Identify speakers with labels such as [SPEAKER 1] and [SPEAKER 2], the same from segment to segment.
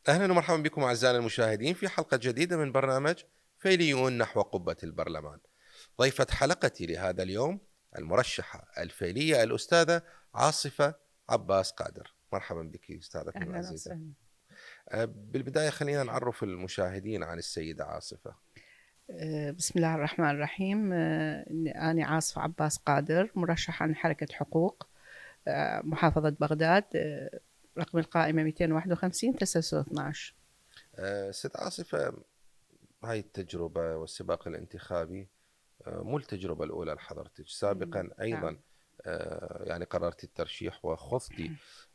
[SPEAKER 1] أهلا ومرحبا بكم أعزائنا المشاهدين في حلقة جديدة من برنامج فيليون نحو قبة البرلمان. ضيفة حلقتي لهذا اليوم المرشحة الفيلية الأستاذة عاصفة عباس قادر. مرحبا بك أستاذتنا
[SPEAKER 2] أهلا
[SPEAKER 1] العزيزة.
[SPEAKER 2] وسهلا.
[SPEAKER 1] بالبداية خلينا نعرف المشاهدين عن السيدة عاصفة.
[SPEAKER 2] بسم الله الرحمن الرحيم. أنا عاصفة عباس قادر، مرشحة عن حركة حقوق، محافظة بغداد، رقم القائمة 251 تسلسل 12.
[SPEAKER 1] ست عاصفة، هاي التجربة والسباق الانتخابي مو التجربة الأولى لحضرتك، سابقا أيضا
[SPEAKER 2] نعم.
[SPEAKER 1] يعني قررت الترشيح وخضتي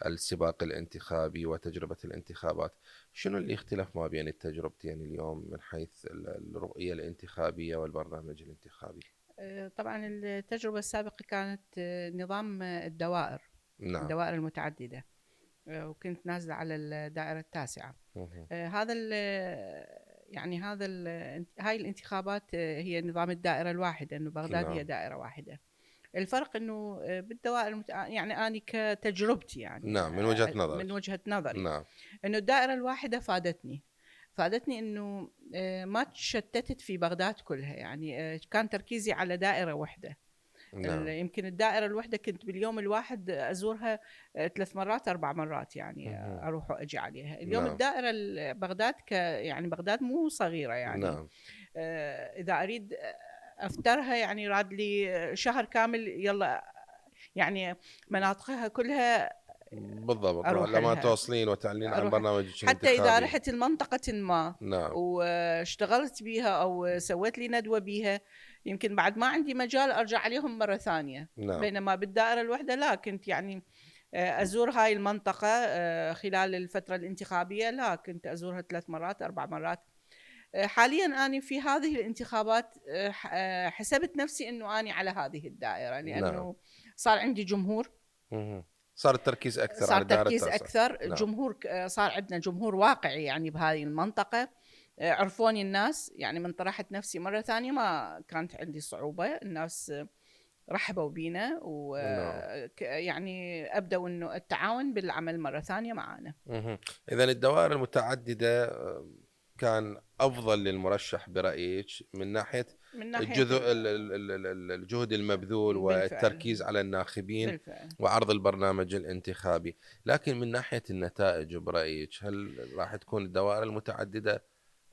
[SPEAKER 1] السباق الانتخابي وتجربة الانتخابات. شنو اللي اختلف ما بين التجربتين اليوم من حيث الرؤية الانتخابية والبرنامج الانتخابي؟
[SPEAKER 2] طبعا التجربة السابقة كانت نظام الدوائر،
[SPEAKER 1] نعم.
[SPEAKER 2] الدوائر المتعددة، وكنت نازلة على الدائرة التاسعة.
[SPEAKER 1] مهم.
[SPEAKER 2] هذا يعني هاي الانتخابات هي نظام الدائرة الواحدة، إنه بغداد هي
[SPEAKER 1] نعم.
[SPEAKER 2] دائرة واحدة. الفرق انه بالدوائر يعني اني كتجربتي، يعني
[SPEAKER 1] نعم، من وجهة
[SPEAKER 2] من
[SPEAKER 1] نظرك.
[SPEAKER 2] وجهة نظري،
[SPEAKER 1] نعم.
[SPEAKER 2] انه الدائرة الواحدة فادتني انه ما تشتتت في بغداد كلها، يعني كان تركيزي على دائرة واحدة.
[SPEAKER 1] نعم.
[SPEAKER 2] يمكن الدائرة الواحدة كنت باليوم الواحد أزورها 3 مرات 4 مرات، يعني
[SPEAKER 1] مهم.
[SPEAKER 2] أروح وأجي عليها. اليوم
[SPEAKER 1] نعم.
[SPEAKER 2] الدائرة بغداد يعني بغداد مو صغيرة يعني.
[SPEAKER 1] نعم.
[SPEAKER 2] إذا أريد أفترها يعني راد لي شهر كامل، يلا يعني مناطقها كلها
[SPEAKER 1] بالضبط،
[SPEAKER 2] أروح
[SPEAKER 1] لما
[SPEAKER 2] لها.
[SPEAKER 1] توصلين وتعلنين عن
[SPEAKER 2] أروح
[SPEAKER 1] برنامجك
[SPEAKER 2] حتى إذا
[SPEAKER 1] الانتخابي.
[SPEAKER 2] رحت المنطقة ما
[SPEAKER 1] نعم.
[SPEAKER 2] واشتغلت بيها أو سويت لي ندوة بيها، يمكن بعد ما عندي مجال أرجع عليهم مرة ثانية.
[SPEAKER 1] نعم.
[SPEAKER 2] بينما بالدائرة الواحدة لا، كنت يعني أزور هاي المنطقة خلال الفترة الانتخابية، لا كنت أزورها 3 مرات 4 مرات. حاليا أنا في هذه الانتخابات حسبت نفسي أنه أنا على هذه الدائرة،
[SPEAKER 1] نعم.
[SPEAKER 2] لأنه صار عندي جمهور،
[SPEAKER 1] مهم. صار التركيز أكثر
[SPEAKER 2] صار
[SPEAKER 1] على الدائرة
[SPEAKER 2] تركيز
[SPEAKER 1] التاسعة.
[SPEAKER 2] أكثر،
[SPEAKER 1] نعم.
[SPEAKER 2] جمهور صار عندنا جمهور واقعي يعني بهذه المنطقة. عرفوني الناس، يعني من طرحت نفسي مرة ثانية ما كانت عندي صعوبة. الناس رحبوا بينا،
[SPEAKER 1] نعم.
[SPEAKER 2] ويعني أبدوا أنه التعاون بالعمل مرة ثانية معنا.
[SPEAKER 1] إذا الدوائر المتعددة كان أفضل للمرشح برأيك من ناحية
[SPEAKER 2] من ناحية
[SPEAKER 1] الجهد المبذول
[SPEAKER 2] بالفعل.
[SPEAKER 1] والتركيز على الناخبين
[SPEAKER 2] بالفعل.
[SPEAKER 1] وعرض البرنامج الانتخابي، لكن من ناحية النتائج برأيك هل راح تكون الدوائر المتعددة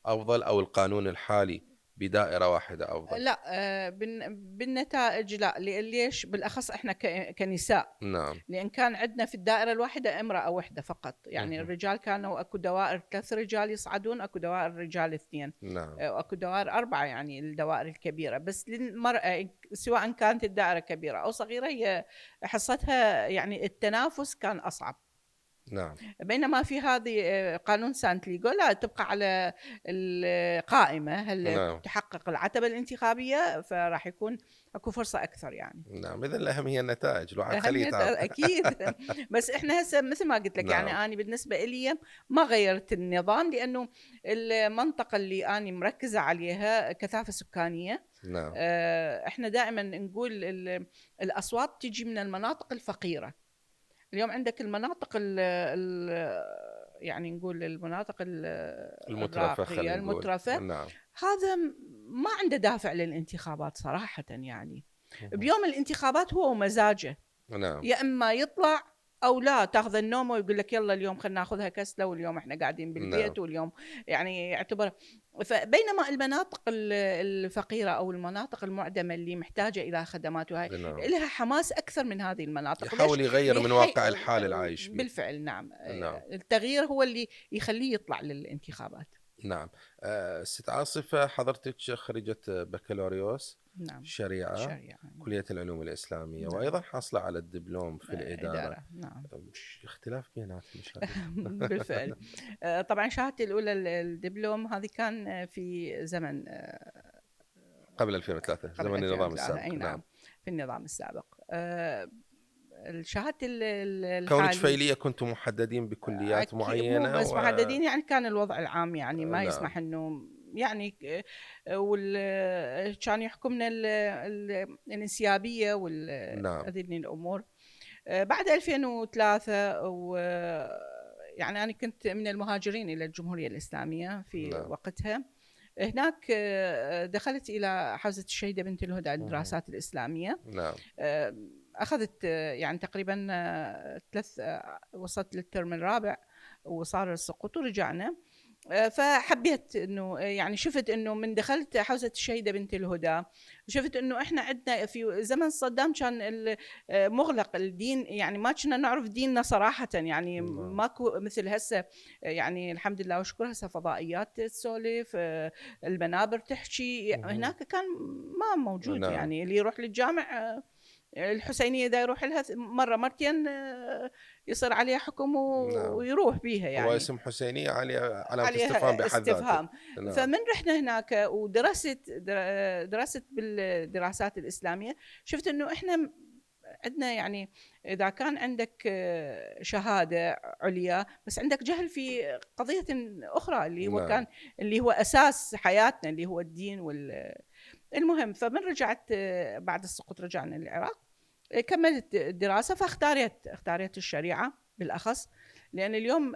[SPEAKER 1] أفضل أو القانون الحالي بدائرة واحدة أفضل؟
[SPEAKER 2] لا، بالنتائج لا. ليش بالاخص احنا كنساء؟
[SPEAKER 1] نعم.
[SPEAKER 2] لان كان عندنا في الدائره الواحده امراه واحده فقط، يعني
[SPEAKER 1] مهم.
[SPEAKER 2] الرجال كانوا اكو دوائر 3 رجال يصعدون، اكو دوائر رجال 2،
[SPEAKER 1] نعم.
[SPEAKER 2] واكو دوائر 4، يعني الدوائر الكبيره. بس للمراه سواء كانت الدائره كبيره او صغيره، هي حصتها يعني التنافس كان اصعب.
[SPEAKER 1] نعم.
[SPEAKER 2] بينما في هذه قانون سانتليغو لا، تبقى على القائمة، هل
[SPEAKER 1] نعم.
[SPEAKER 2] تحقق العتبة الانتخابية فراح يكون اكو فرصة أكثر يعني.
[SPEAKER 1] نعم، إذا الأهم هي النتائج، الواحد خليه
[SPEAKER 2] أهمية
[SPEAKER 1] يتعب.
[SPEAKER 2] أكيد. بس إحنا هسه مثل ما قلت لك، يعني
[SPEAKER 1] نعم.
[SPEAKER 2] أنا بالنسبة إلي ما غيرت النظام، لأنه المنطقة اللي أنا مركزة عليها كثافة سكانية.
[SPEAKER 1] نعم.
[SPEAKER 2] إحنا دائما نقول الأصوات تجي من المناطق الفقيرة. اليوم عندك المناطق يعني نقول المناطق
[SPEAKER 1] المترفة
[SPEAKER 2] الراقية
[SPEAKER 1] خلينا نقول.
[SPEAKER 2] المترفة،
[SPEAKER 1] نعم.
[SPEAKER 2] هذا ما عنده دافع للانتخابات صراحة يعني.
[SPEAKER 1] مهم.
[SPEAKER 2] بيوم الانتخابات هو ومزاجه،
[SPEAKER 1] نعم.
[SPEAKER 2] يا إما يطلع أو لا، تاخذ النوم ويقول لك يلا اليوم خلينا ناخذها كسلة، واليوم احنا قاعدين
[SPEAKER 1] نعم.
[SPEAKER 2] بالبيت، واليوم يعني يعتبر. فبينما المناطق الفقيرة أو المناطق المعدمة اللي محتاجة إلى خدمات وهي،
[SPEAKER 1] نعم.
[SPEAKER 2] لها حماس أكثر من هذه المناطق. ليش؟
[SPEAKER 1] يحاول يغير من واقع الحال العايش به.
[SPEAKER 2] بالفعل نعم.
[SPEAKER 1] نعم.
[SPEAKER 2] التغيير هو اللي يخليه يطلع للانتخابات.
[SPEAKER 1] نعم. ست عاصفة، حضرتك خريجة بكالوريوس
[SPEAKER 2] نعم.
[SPEAKER 1] شريعة
[SPEAKER 2] شريعة.
[SPEAKER 1] كلية العلوم الإسلامية،
[SPEAKER 2] نعم.
[SPEAKER 1] وأيضا حاصلة على الدبلوم في الإدارة.
[SPEAKER 2] إدارة. نعم.
[SPEAKER 1] اختلاف بيناتهم شهادة.
[SPEAKER 2] بالفعل. طبعا شهادتي الأولى الدبلوم هذه كان في زمن
[SPEAKER 1] قبل 2003،
[SPEAKER 2] قبل
[SPEAKER 1] زمن النظام
[SPEAKER 2] 2003.
[SPEAKER 1] السابق.
[SPEAKER 2] أي
[SPEAKER 1] نعم.
[SPEAKER 2] نعم، في النظام السابق. شهادتي
[SPEAKER 1] كونك
[SPEAKER 2] الحالي
[SPEAKER 1] فعلية كنتم محددين بكليات
[SPEAKER 2] مو
[SPEAKER 1] معينة
[SPEAKER 2] بس محددين، يعني كان الوضع العام يعني ما
[SPEAKER 1] نعم.
[SPEAKER 2] يسمح انه يعني كان يحكمنا الانسيابيه
[SPEAKER 1] نعم.
[SPEAKER 2] وهذه الامور. بعد 2003 و يعني أنا كنت من المهاجرين إلى الجمهورية الإسلامية في
[SPEAKER 1] نعم.
[SPEAKER 2] وقتها. هناك دخلت إلى حوزة الشهيدة بنت الهدى للدراسات الإسلامية.
[SPEAKER 1] نعم.
[SPEAKER 2] أخذت يعني تقريبا وصلت للترم الرابع وصار السقوط ورجعنا. فحبيت انه يعني شفت انه من دخلت حوزه الشهيده بنت الهدى شفت انه احنا عندنا في زمن صدام كان مغلق الدين، يعني ما كنا نعرف ديننا صراحه، يعني ماكو مثل هسه. يعني الحمد لله وشكر هسه فضائيات تسولف، المنابر تحكي. هناك كان ما موجود.
[SPEAKER 1] نعم.
[SPEAKER 2] يعني اللي يروح للجامع الحسينية دا يروح لها مرة مرتين يصير عليها حكم ويروح بيها. يعني
[SPEAKER 1] هو اسم حسينية علامة
[SPEAKER 2] عليها
[SPEAKER 1] استفهام بحد
[SPEAKER 2] استفهام.
[SPEAKER 1] ذاته.
[SPEAKER 2] فمن رحنا هناك درست بالدراسات الإسلامية شفت انه احنا عندنا، يعني إذا كان عندك شهادة عليا بس عندك جهل في قضية أخرى اللي هو كان اللي هو أساس حياتنا اللي هو الدين المهم. فمن رجعت بعد السقوط رجعنا للعراق، كملت الدراسة اختاريت الشريعة بالأخص، لأن اليوم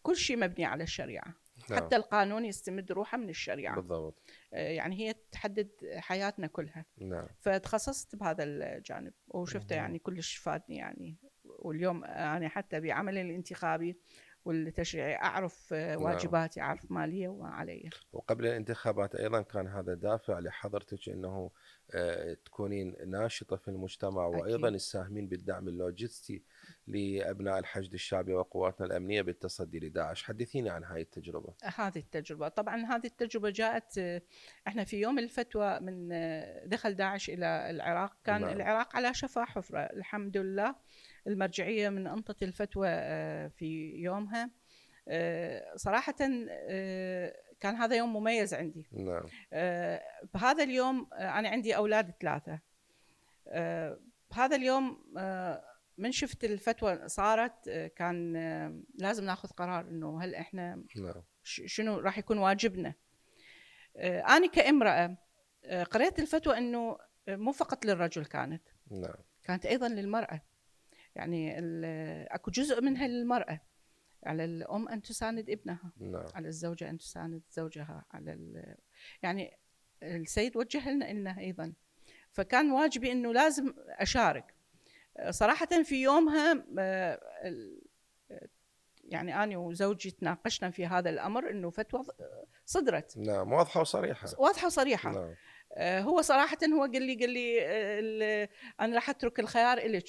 [SPEAKER 2] كل شيء مبني على الشريعة. حتى القانون يستمد روحه من الشريعة
[SPEAKER 1] بالضبط.
[SPEAKER 2] يعني هي تحدد حياتنا كلها.
[SPEAKER 1] نعم.
[SPEAKER 2] فتخصصت بهذا الجانب وشفته يعني كلش فادني يعني. واليوم أنا حتى بعملي الانتخابي والتشريعي أعرف واجباتي، أعرف مالية وعلي.
[SPEAKER 1] وقبل الانتخابات أيضا كان هذا دافع لحضرتك أنه تكونين ناشطة في المجتمع، وأيضا الساهمين بالدعم اللوجستي لأبناء الحشد الشعبي وقواتنا الأمنية بالتصدي لداعش. حدثيني عن هاي التجربة.
[SPEAKER 2] هذه التجربة طبعا هذه التجربة جاءت احنا في يوم الفتوى من دخل داعش إلى العراق. كان العراق على شفا حفرة. الحمد لله المرجعية من أنطت الفتوى في يومها. صراحة كان هذا يوم مميز عندي.
[SPEAKER 1] نعم.
[SPEAKER 2] بهذا اليوم أنا عندي أولاد 3. بهذا اليوم من شفت الفتوى صارت كان لازم ناخذ قرار إنه هل إحنا شنو راح يكون واجبنا. أنا كامرأة قرأت الفتوى إنه مو فقط للرجل كانت أيضا للمرأة. يعني أكو جزء منها للمرأة، على الأم أن تساند ابنها، على الزوجة أن تساند زوجها، يعني السيد وجه لنا إنه أيضا. فكان واجبي إنه لازم أشارك. صراحة في يومها يعني أنا وزوجي تناقشنا في هذا الأمر إنه فتوى صدرت.
[SPEAKER 1] نعم. واضحة وصريحة.
[SPEAKER 2] نعم. هو صراحة هو قال لي أنا راح أترك الخيار إلك.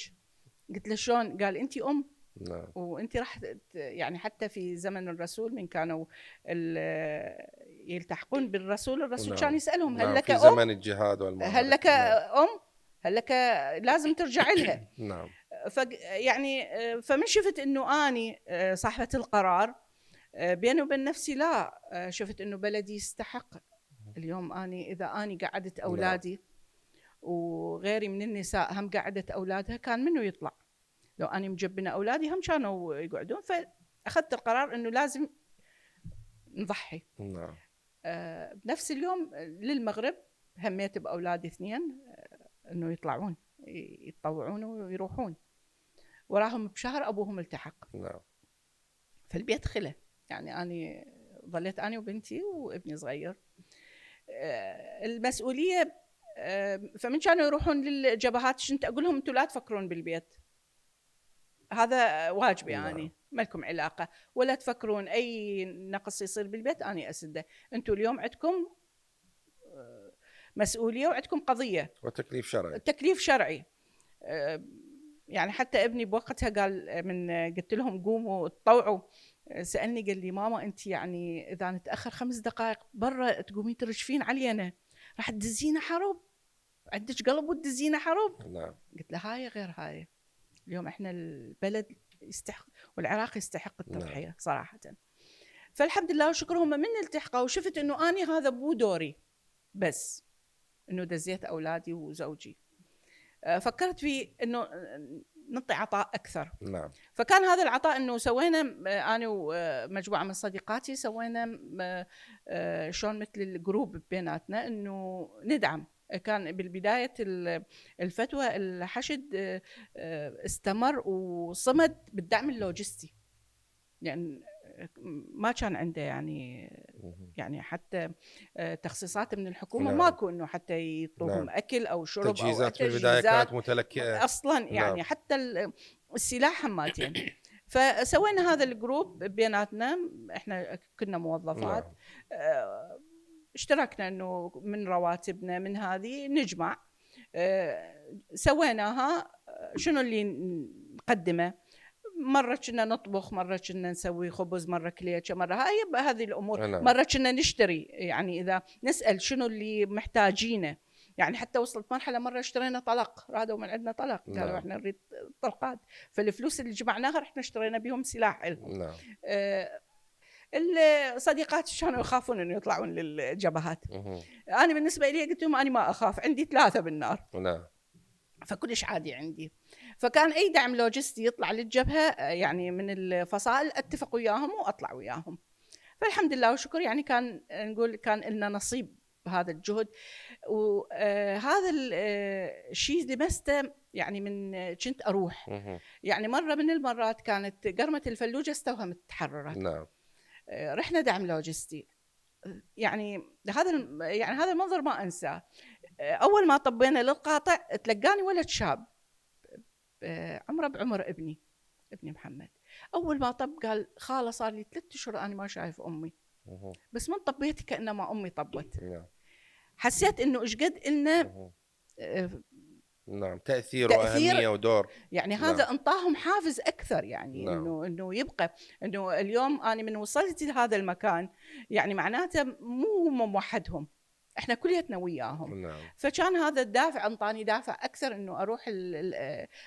[SPEAKER 2] قلت له شلون؟ قال أنت أم.
[SPEAKER 1] نعم.
[SPEAKER 2] وانت راح يعني حتى في زمن الرسول من كانوا يلتحقون بالرسول كان يسألهم هل لك
[SPEAKER 1] في زمن الجهاد والمعارك
[SPEAKER 2] هل لك أم؟ هل لك لازم ترجع لها.
[SPEAKER 1] نعم.
[SPEAKER 2] يعني فمن شفت انه اني صاحبة القرار بيني وبين نفسي لا شفت انه بلدي يستحق. اليوم اني اذا اني قعدت اولادي وغيري من النساء هم قعدت اولادها كان منو يطلع؟ لو أنا مجبنة أولادي هم كانوا يقعدون. فأخذت القرار إنه لازم نضحي.
[SPEAKER 1] نعم.
[SPEAKER 2] بنفس اليوم للمغرب هميت بأولادي 2 إنه يطلعون يتطوعون ويروحون وراهم بشهر أبوهم التحق.
[SPEAKER 1] نعم.
[SPEAKER 2] فالبيت خلة. يعني أنا ظليت أنا وبنتي وابني صغير. المسؤولية فمن كانوا يروحون للجبهات شنت أقول لهم أنتوا لا تفكرون بالبيت، هذا واجبي يعني ما لكم علاقة، ولا تفكرون أي نقص يصير بالبيت أنا أسده. أنتوا اليوم عندكم مسؤولية وعندكم قضية
[SPEAKER 1] وتكليف
[SPEAKER 2] شرعي. يعني حتى ابني بوقتها قال من قلت لهم قوموا تطوعوا سألني قال لي ماما أنت يعني إذا نتأخر 5 دقائق برا تقومين ترجفين علينا راح تدزينا حرب، عندك قلب وتدزينا حرب.
[SPEAKER 1] نعم.
[SPEAKER 2] قلت له هاي غير هاي. اليوم احنا البلد يستحق والعراق يستحق التضحية صراحة. فالحمد لله وشكرهم من التحقوا وشفت انه اني هذا مو دوري بس انه دزيت اولادي وزوجي. فكرت في انه نعطي عطاء اكثر.
[SPEAKER 1] نعم.
[SPEAKER 2] فكان هذا العطاء انه سوينا انا ومجموعة من صديقاتي سوينا شلون مثل الجروب بيناتنا انه ندعم. كان بالبداية الفتوى الحشد استمر وصمد بالدعم اللوجستي. لأن ما كان عنده
[SPEAKER 1] مهم.
[SPEAKER 2] يعني حتى تخصيصات من الحكومة
[SPEAKER 1] نعم.
[SPEAKER 2] ماكو إنه حتى يعطوهم
[SPEAKER 1] نعم.
[SPEAKER 2] أكل أو شرب أو
[SPEAKER 1] تجهيزات في البداية
[SPEAKER 2] تجهيزات
[SPEAKER 1] كانت متلكئة.
[SPEAKER 2] أصلا،
[SPEAKER 1] نعم.
[SPEAKER 2] يعني حتى السلاح هماتين. فسوينا هذا الجروب بيناتنا، احنا كنا موظفات.
[SPEAKER 1] نعم.
[SPEAKER 2] اشتركنا انه من رواتبنا من هذه نجمع. سويناها. شنو اللي نقدمه؟ مرة كنا نطبخ، مرة كنا نسوي خبز، مرة كليتشة، مرة هذه الأمور.
[SPEAKER 1] نعم.
[SPEAKER 2] مرة كنا نشتري، يعني إذا نسأل شنو اللي محتاجينه. يعني حتى وصلت مرحلة مرة اشترينا طلق، رادوا من عندنا طلق، قالوا
[SPEAKER 1] نعم.
[SPEAKER 2] احنا نريد طلقات، فالفلوس اللي جمعناها رحنا اشترينا بهم سلاح لهم.
[SPEAKER 1] نعم.
[SPEAKER 2] الصديقات كانوا يخافون انه يطلعون للجبهات.
[SPEAKER 1] مهم.
[SPEAKER 2] انا بالنسبه لي قلت لهم انا ما اخاف، عندي 3 بالنار،
[SPEAKER 1] نعم.
[SPEAKER 2] فكلش عادي عندي. فكان اي دعم لوجستي يطلع للجبهه يعني من الفصائل اتفق وياهم واطلع وياهم. فالحمد لله والشكر، يعني كان نقول كان لنا نصيب بهذا الجهد. وهذا الشيء لمسته يعني من كنت اروح.
[SPEAKER 1] مهم.
[SPEAKER 2] يعني مره من المرات كانت قرمه الفلوجه استوهمت تحررت.
[SPEAKER 1] نعم.
[SPEAKER 2] رحنا دعم لوجستي. يعني هذا المنظر ما انساه. اول ما طبينا للقاطع تلقاني ولد شاب عمره بعمر ابني محمد. اول ما طب قال خاله صار لي 3 اشهر انا ما شايف امي،
[SPEAKER 1] مهم.
[SPEAKER 2] بس من طبيت كانما امي طبت.
[SPEAKER 1] نعم.
[SPEAKER 2] حسيت انه ايش قد انه
[SPEAKER 1] مهم.
[SPEAKER 2] آه،
[SPEAKER 1] نعم. تأثير
[SPEAKER 2] تاثير.
[SPEAKER 1] وأهمية ودور.
[SPEAKER 2] يعني
[SPEAKER 1] نعم.
[SPEAKER 2] هذا انطاهم حافز اكثر، يعني
[SPEAKER 1] نعم.
[SPEAKER 2] انه يبقى، انه اليوم انا من وصلت لهذا المكان يعني معناته مو هم وحدهم، احنا كليتنا وياهم.
[SPEAKER 1] نعم.
[SPEAKER 2] فكان هذا الدافع انطاني دافع اكثر انه اروح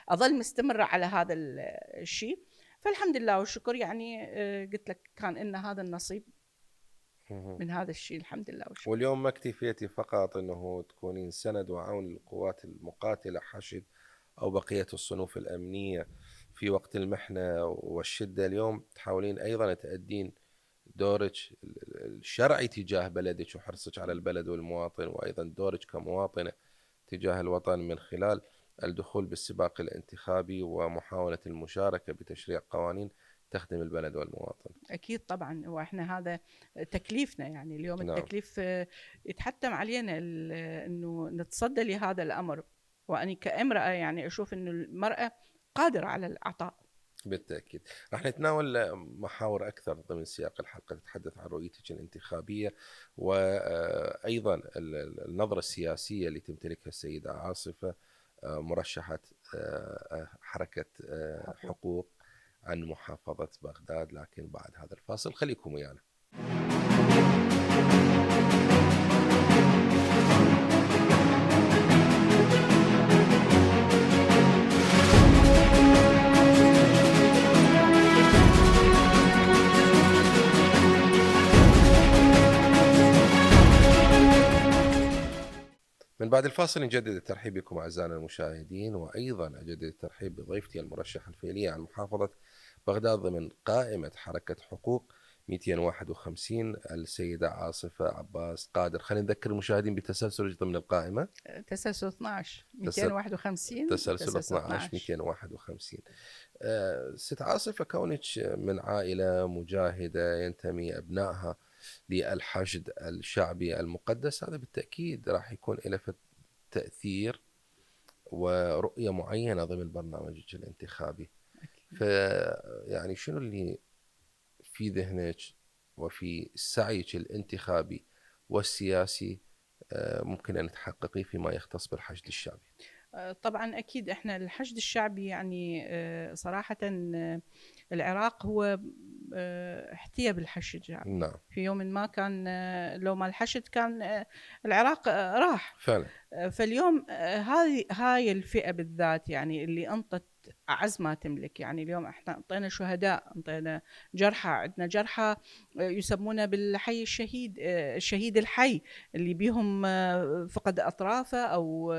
[SPEAKER 2] اظل مستمره على هذا الشيء. فالحمد لله والشكر، يعني قلت لك كان ان هذا النصيب
[SPEAKER 1] مهم.
[SPEAKER 2] من هذا الشيء، الحمد لله والشكر.
[SPEAKER 1] واليوم ما اكتفيتي فقط أنه تكونين سند وعون للقوات المقاتلة حشد أو بقية الصنوف الأمنية في وقت المحنة والشدة، اليوم تحاولين أيضا تأدين دورك الشرعي تجاه بلدك وحرصك على البلد والمواطن، وأيضا دورك كمواطنة تجاه الوطن من خلال الدخول بالسباق الانتخابي ومحاولة المشاركة بتشريع قوانين تخدم البلد والمواطن.
[SPEAKER 2] اكيد طبعا، واحنا هذا تكليفنا، يعني اليوم
[SPEAKER 1] نعم.
[SPEAKER 2] التكليف يتحتم علينا انه نتصدى لهذا الامر. واني كامراه يعني اشوف انه المراه قادره على العطاء.
[SPEAKER 1] بالتأكيد راح نتناول محاور أكثر ضمن سياق الحلقة تتحدث عن رؤيتك الانتخابية وأيضا النظرة السياسية اللي تمتلكها السيدة عاصفة مرشحة حركة حقوق عن محافظة بغداد. لكن بعد هذا الفاصل خليكم ويانا. من بعد الفاصل نجدد الترحيب بكم أعزائنا المشاهدين، وأيضا أجدد الترحيب بضيفتي المرشحة الفعلية عن محافظة بغداد ضمن قائمة حركة حقوق 251 السيدة عاصفة عباس قادر. خلينا نذكر المشاهدين بتسلسل ضمن القائمة.
[SPEAKER 2] تسلسل 12 251
[SPEAKER 1] تسلسل 12 251. ست عاصفة، كونك من عائلة مجاهدة ينتمي أبنائها للحشد الشعبي المقدس، هذا بالتأكيد راح يكون له تأثير ورؤية معينة ضمن برنامجك الانتخابي. فيعني شنو اللي في ذهنك وفي سعيك الانتخابي والسياسي ممكن أن تحققيه فيما يختص بالحشد الشعبي؟
[SPEAKER 2] طبعا أكيد إحنا الحشد الشعبي يعني صراحة العراق هو احتيا بالحشد الشعبي.
[SPEAKER 1] نعم.
[SPEAKER 2] في يوم ما كان لو ما الحشد كان العراق راح
[SPEAKER 1] فعلا.
[SPEAKER 2] فاليوم هاي الفئة بالذات يعني اللي أنطت أعز ما تملك. يعني اليوم احنا انطينا شهداء، انطينا جرحى، عندنا جرحى يسمونه بالحي الشهيد، الشهيد الحي اللي بيهم فقد أطرافه أو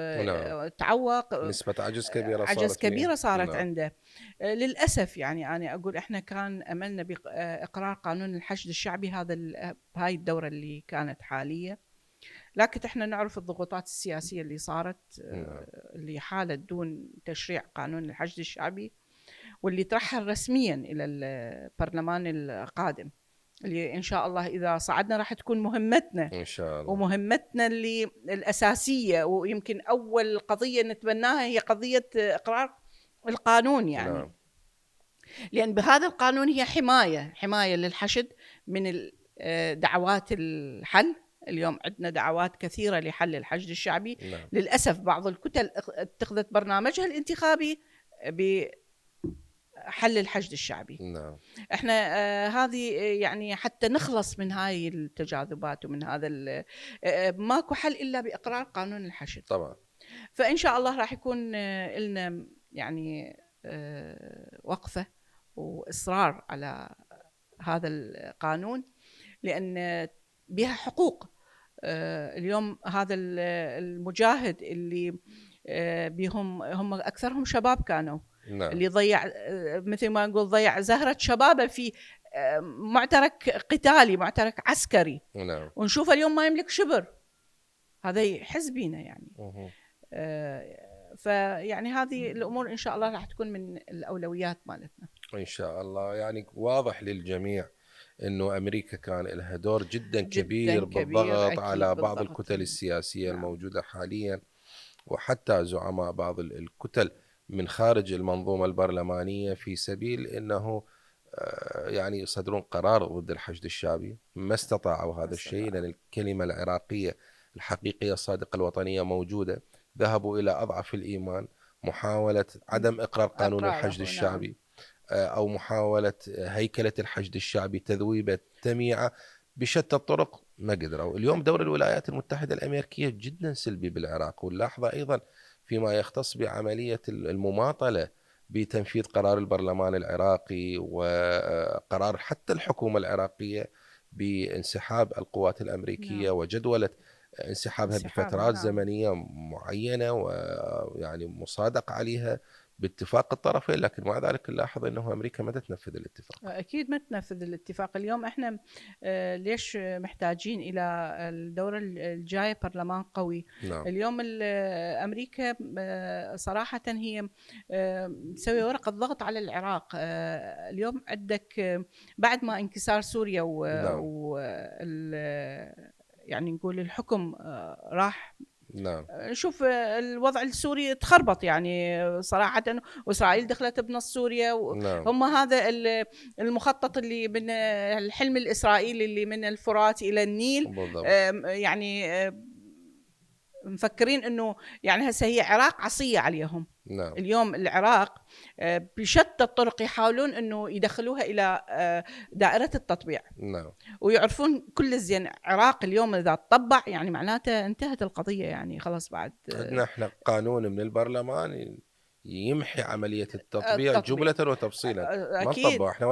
[SPEAKER 2] تعوق،
[SPEAKER 1] نسبة عجز
[SPEAKER 2] كبيرة صارت
[SPEAKER 1] نعم.
[SPEAKER 2] عنده. للأسف يعني أنا أقول إحنا كان أملنا بإقرار قانون الحشد الشعبي هاي الدورة اللي كانت حالية، لكن احنا نعرف الضغوطات السياسية اللي صارت اللي حالت دون تشريع قانون الحشد الشعبي. واللي ترحل رسميا إلى البرلمان القادم، اللي إن شاء الله إذا صعدنا راح تكون مهمتنا
[SPEAKER 1] إن شاء الله،
[SPEAKER 2] ومهمتنا اللي الأساسية، ويمكن أول قضية نتبناها هي قضية إقرار القانون يعني.
[SPEAKER 1] نعم.
[SPEAKER 2] لأن بهذا القانون هي حماية للحشد من دعوات الحل. اليوم عندنا دعوات كثيرة لحل الحشد الشعبي.
[SPEAKER 1] نعم.
[SPEAKER 2] للأسف بعض الكتل اتخذت برنامجها الانتخابي بحل الحشد الشعبي.
[SPEAKER 1] نعم.
[SPEAKER 2] احنا هذه يعني حتى نخلص من هاي التجاذبات ومن هذا ماكو حل إلا بإقرار قانون الحشد
[SPEAKER 1] طبعا.
[SPEAKER 2] فإن شاء الله راح يكون لنا يعني وقفة وإصرار على هذا القانون، لأن بها حقوق. اليوم هذا المجاهد اللي بهم هم أكثرهم شباب كانوا.
[SPEAKER 1] نعم.
[SPEAKER 2] اللي ضيع مثل ما نقول ضيع زهرة شبابه في معترك قتالي، معترك عسكري.
[SPEAKER 1] نعم.
[SPEAKER 2] ونشوف اليوم ما يملك شبر، هذا يحز بينا يعني. فيعني هذه الأمور إن شاء الله راح تكون من الأولويات مالتنا
[SPEAKER 1] إن شاء الله. يعني واضح للجميع أنه أمريكا كان لها دور جدا كبير بالضغط على بعض الكتل السياسية الموجودة حاليا، وحتى زعماء بعض الكتل من خارج المنظومة البرلمانية، في سبيل أنه يعني يصدرون قرار ضد الحشد الشعبي. ما استطاعوا هذا الشيء، لأن الكلمة العراقية الحقيقية الصادقة الوطنية موجودة. ذهبوا إلى أضعف الإيمان، محاولة عدم إقرار قانون الحشد الشعبي، أو محاولة هيكلة الحشد الشعبي، تذويبة، تمييعه بشتى الطرق، ما قدروا. اليوم دور الولايات المتحدة الأمريكية جدا سلبي بالعراق، واللاحظة أيضا فيما يختص بعملية المماطلة بتنفيذ قرار البرلمان العراقي وقرار حتى الحكومة العراقية بانسحاب القوات الأمريكية وجدولة انسحابها بفترات زمنية معينة، ويعني مصادق عليها باتفاق الطرفين. لكن مع ذلك نلاحظ أنه أمريكا ما تنفذ الاتفاق.
[SPEAKER 2] أكيد ما تنفذ الاتفاق. اليوم إحنا ليش محتاجين إلى الدورة الجاية برلمان قوي؟
[SPEAKER 1] نعم.
[SPEAKER 2] اليوم أمريكا صراحة هي تسوي ورقة ضغط على العراق. اليوم عندك بعد ما انكسار سوريا يعني نقول الحكم راح.
[SPEAKER 1] نعم.
[SPEAKER 2] نشوف الوضع السوري تخربط يعني صراحة، وإسرائيل دخلت بنص سوريا.
[SPEAKER 1] نعم.
[SPEAKER 2] هم هذا المخطط اللي من الحلم الإسرائيلي اللي من الفرات إلى النيل
[SPEAKER 1] بالضبط.
[SPEAKER 2] يعني مفكرين أنه يعني هسه هي عراق عصية عليهم.
[SPEAKER 1] نعم.
[SPEAKER 2] اليوم العراق بشتى الطرق يحاولون أنه يدخلوها إلى دائرة التطبيع.
[SPEAKER 1] نعم.
[SPEAKER 2] ويعرفون كل الزين عراق اليوم إذا تطبع يعني معناته انتهت القضية يعني خلاص. بعد
[SPEAKER 1] عندنا احنا قانون من البرلمان يمحي عملية التطبيع جملة وتفصيلا. ما نطبع احنا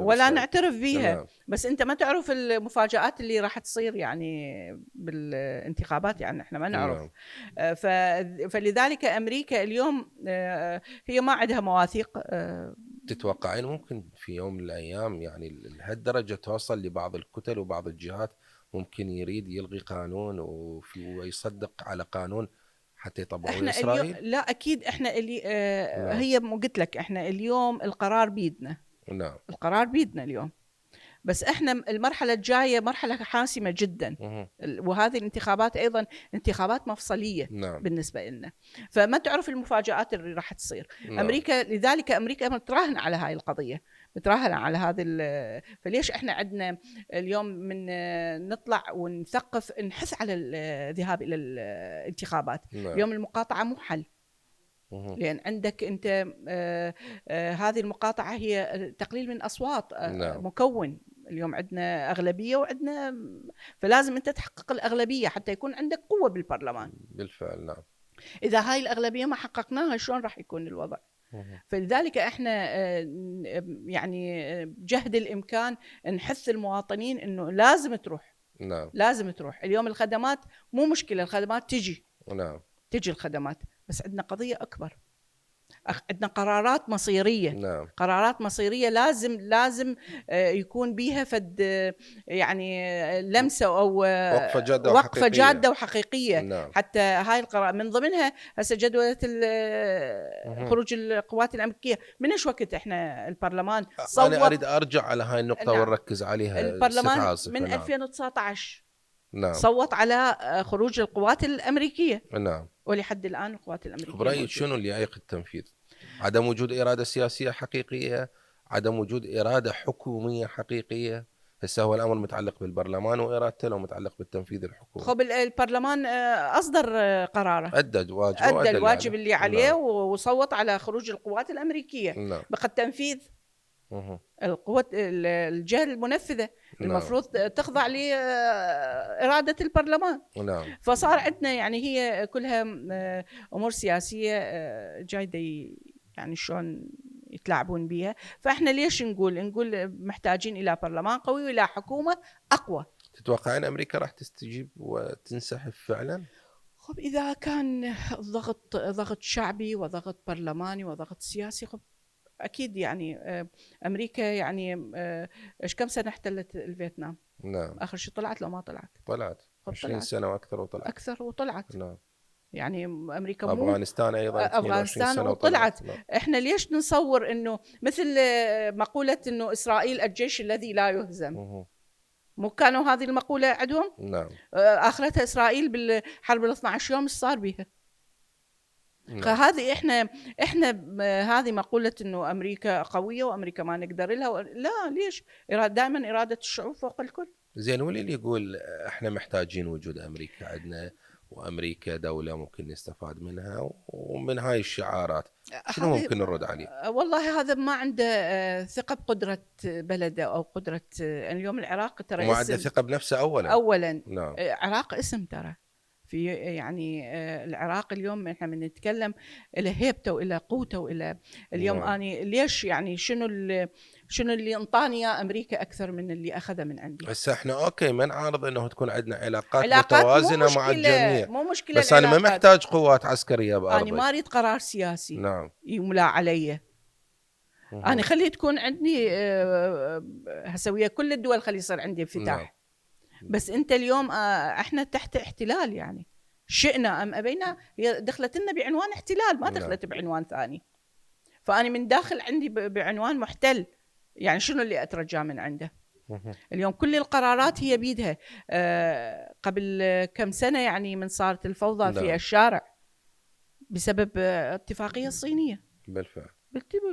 [SPEAKER 1] ولا نعترف
[SPEAKER 2] بيها.
[SPEAKER 1] نعم.
[SPEAKER 2] بس انت ما تعرف المفاجآت اللي راح تصير يعني بالانتخابات، يعني احنا ما نعرف.
[SPEAKER 1] نعم.
[SPEAKER 2] فلذلك أمريكا اليوم هي ما عندها مواثيق.
[SPEAKER 1] تتوقعين ممكن في يوم من الأيام يعني لهالدرجة توصل لبعض الكتل وبعض الجهات ممكن يريد يلغي قانون ويصدق على قانون حتى يطبقوا إسرائيل؟
[SPEAKER 2] لا أكيد احنا اللي هي قلت لك احنا اليوم القرار بيدنا.
[SPEAKER 1] نعم.
[SPEAKER 2] القرار بيدنا اليوم، بس احنا المرحلة الجاية مرحلة حاسمة جدا. وهذه الانتخابات ايضا انتخابات مفصلية.
[SPEAKER 1] نعم.
[SPEAKER 2] بالنسبة لنا، فما تعرف المفاجآت اللي راح تصير.
[SPEAKER 1] نعم.
[SPEAKER 2] امريكا لذلك امريكا متراهنة على هاي القضية، متراهنة على هذه. فليش احنا عندنا اليوم من نطلع ونثقف نحث على الذهاب الى الانتخابات.
[SPEAKER 1] نعم.
[SPEAKER 2] اليوم المقاطعة مو حل، لأن عندك أنت هذه المقاطعة هي تقليل من أصوات.
[SPEAKER 1] نعم.
[SPEAKER 2] مكون اليوم عندنا أغلبية وعندنا، فلازم أنت تحقق الأغلبية حتى يكون عندك قوة بالبرلمان.
[SPEAKER 1] بالفعل. نعم.
[SPEAKER 2] إذا هاي الأغلبية ما حققناها شلون راح يكون الوضع؟ فلذلك احنا يعني جهد الإمكان نحث المواطنين إنه لازم تروح.
[SPEAKER 1] نعم.
[SPEAKER 2] لازم تروح. اليوم الخدمات مو مشكلة، الخدمات تجي.
[SPEAKER 1] نعم.
[SPEAKER 2] تجي الخدمات، بس عندنا قضية أكبر. عندنا قرارات مصيرية.
[SPEAKER 1] نعم.
[SPEAKER 2] قرارات مصيرية لازم يكون بيها فد يعني لمسة أو وقفة جادة وحقيقية.
[SPEAKER 1] نعم.
[SPEAKER 2] حتى هاي القرار من ضمنها هسه جدولة خروج القوات الأمريكية. من إيش وقت إحنا البرلمان صوت؟
[SPEAKER 1] أنا أريد أرجع على هاي النقطة. نعم. ونركز عليها.
[SPEAKER 2] البرلمان من
[SPEAKER 1] نعم.
[SPEAKER 2] 2019
[SPEAKER 1] نعم.
[SPEAKER 2] صوت على خروج القوات الأمريكية.
[SPEAKER 1] نعم.
[SPEAKER 2] ولحد الآن القوات الأمريكية
[SPEAKER 1] برأيك شنو اللي يعيق التنفيذ؟ عدم وجود إرادة سياسية حقيقية، عدم وجود إرادة حكومية حقيقية؟ هسه هو الأمر متعلق بالبرلمان وإرادته، لو متعلق بالتنفيذ الحكومي.
[SPEAKER 2] خب البرلمان أصدر قراره،
[SPEAKER 1] أدى
[SPEAKER 2] الواجب اللي عليه. نعم. وصوت على خروج القوات الأمريكية.
[SPEAKER 1] نعم.
[SPEAKER 2] بقى التنفيذ القوات الجهة المنفذة. نعم. المفروض تخضع لإرادة البرلمان.
[SPEAKER 1] نعم.
[SPEAKER 2] فصار عندنا يعني هي كلها أمور سياسية جايدة يعني شلون يتلاعبون بيها. فإحنا ليش نقول محتاجين إلى برلمان قوي وإلى حكومة أقوى.
[SPEAKER 1] تتوقعين أمريكا راح تستجيب وتنسحب فعلا؟
[SPEAKER 2] خب إذا كان ضغط شعبي وضغط برلماني وضغط سياسي، خب أكيد يعني أمريكا يعني إيش كم سنة احتلت الفيتنام؟
[SPEAKER 1] نعم.
[SPEAKER 2] آخر شيء طلعت لو ما طلعت
[SPEAKER 1] 20 سنة وأكثر وطلعت.
[SPEAKER 2] نعم. يعني أمريكا
[SPEAKER 1] أفغانستان أيضا
[SPEAKER 2] أفغانستان وطلعت. نعم. إحنا ليش نصور إنه مثل مقولة إنه إسرائيل الجيش الذي لا يهزم؟ مو كانوا هذه المقولة عندهم؟
[SPEAKER 1] نعم.
[SPEAKER 2] آخرتها إسرائيل بالحرب 12 يوم إيش صار بيها؟ نعم. فهذه إحنا هذه مقولة إنه أمريكا قوية وأمريكا ما نقدر لها. لا، ليش؟ دائما إرادة الشعوب فوق الكل.
[SPEAKER 1] زين، واللي يقول إحنا محتاجين وجود أمريكا عندنا، وأمريكا دولة ممكن نستفاد منها، ومن هاي الشعارات شنو ممكن نرد عليه؟
[SPEAKER 2] والله هذا ما عنده ثقة بقدرة بلده أو قدرة. اليوم العراق ترى
[SPEAKER 1] ما عنده ثقة بنفسه
[SPEAKER 2] أولا.
[SPEAKER 1] نعم.
[SPEAKER 2] العراق اسم ترى في يعني العراق اليوم احنا بنتكلم الى هيبته والى قوته والى اليوم. نعم. اني ليش يعني شنو اللي انطاني يا امريكا اكثر من اللي اخذه من عندي؟
[SPEAKER 1] بس احنا اوكي ما نعارض انه تكون عندنا علاقات متوازنه مع الجميع،
[SPEAKER 2] مو مشكله،
[SPEAKER 1] بس انا ما محتاج قوات عسكريه بارضي.
[SPEAKER 2] انا ما اريد قرار سياسي
[SPEAKER 1] نعم
[SPEAKER 2] يملى علي. انا خلي تكون عندي هسويه كل الدول، خلي يصير عندي انفتاح. نعم. بس انت اليوم احنا تحت احتلال، يعني شئنا ام ابينا هي دخلت لنا بعنوان احتلال، ما دخلت بعنوان ثاني. فانا من داخل عندي بعنوان محتل، يعني شنو اللي اترجاه من عنده؟ اليوم كل القرارات هي بيدها. قبل كم سنه يعني من صارت الفوضى في الشارع بسبب اتفاقيه الصينيه.
[SPEAKER 1] بالفعل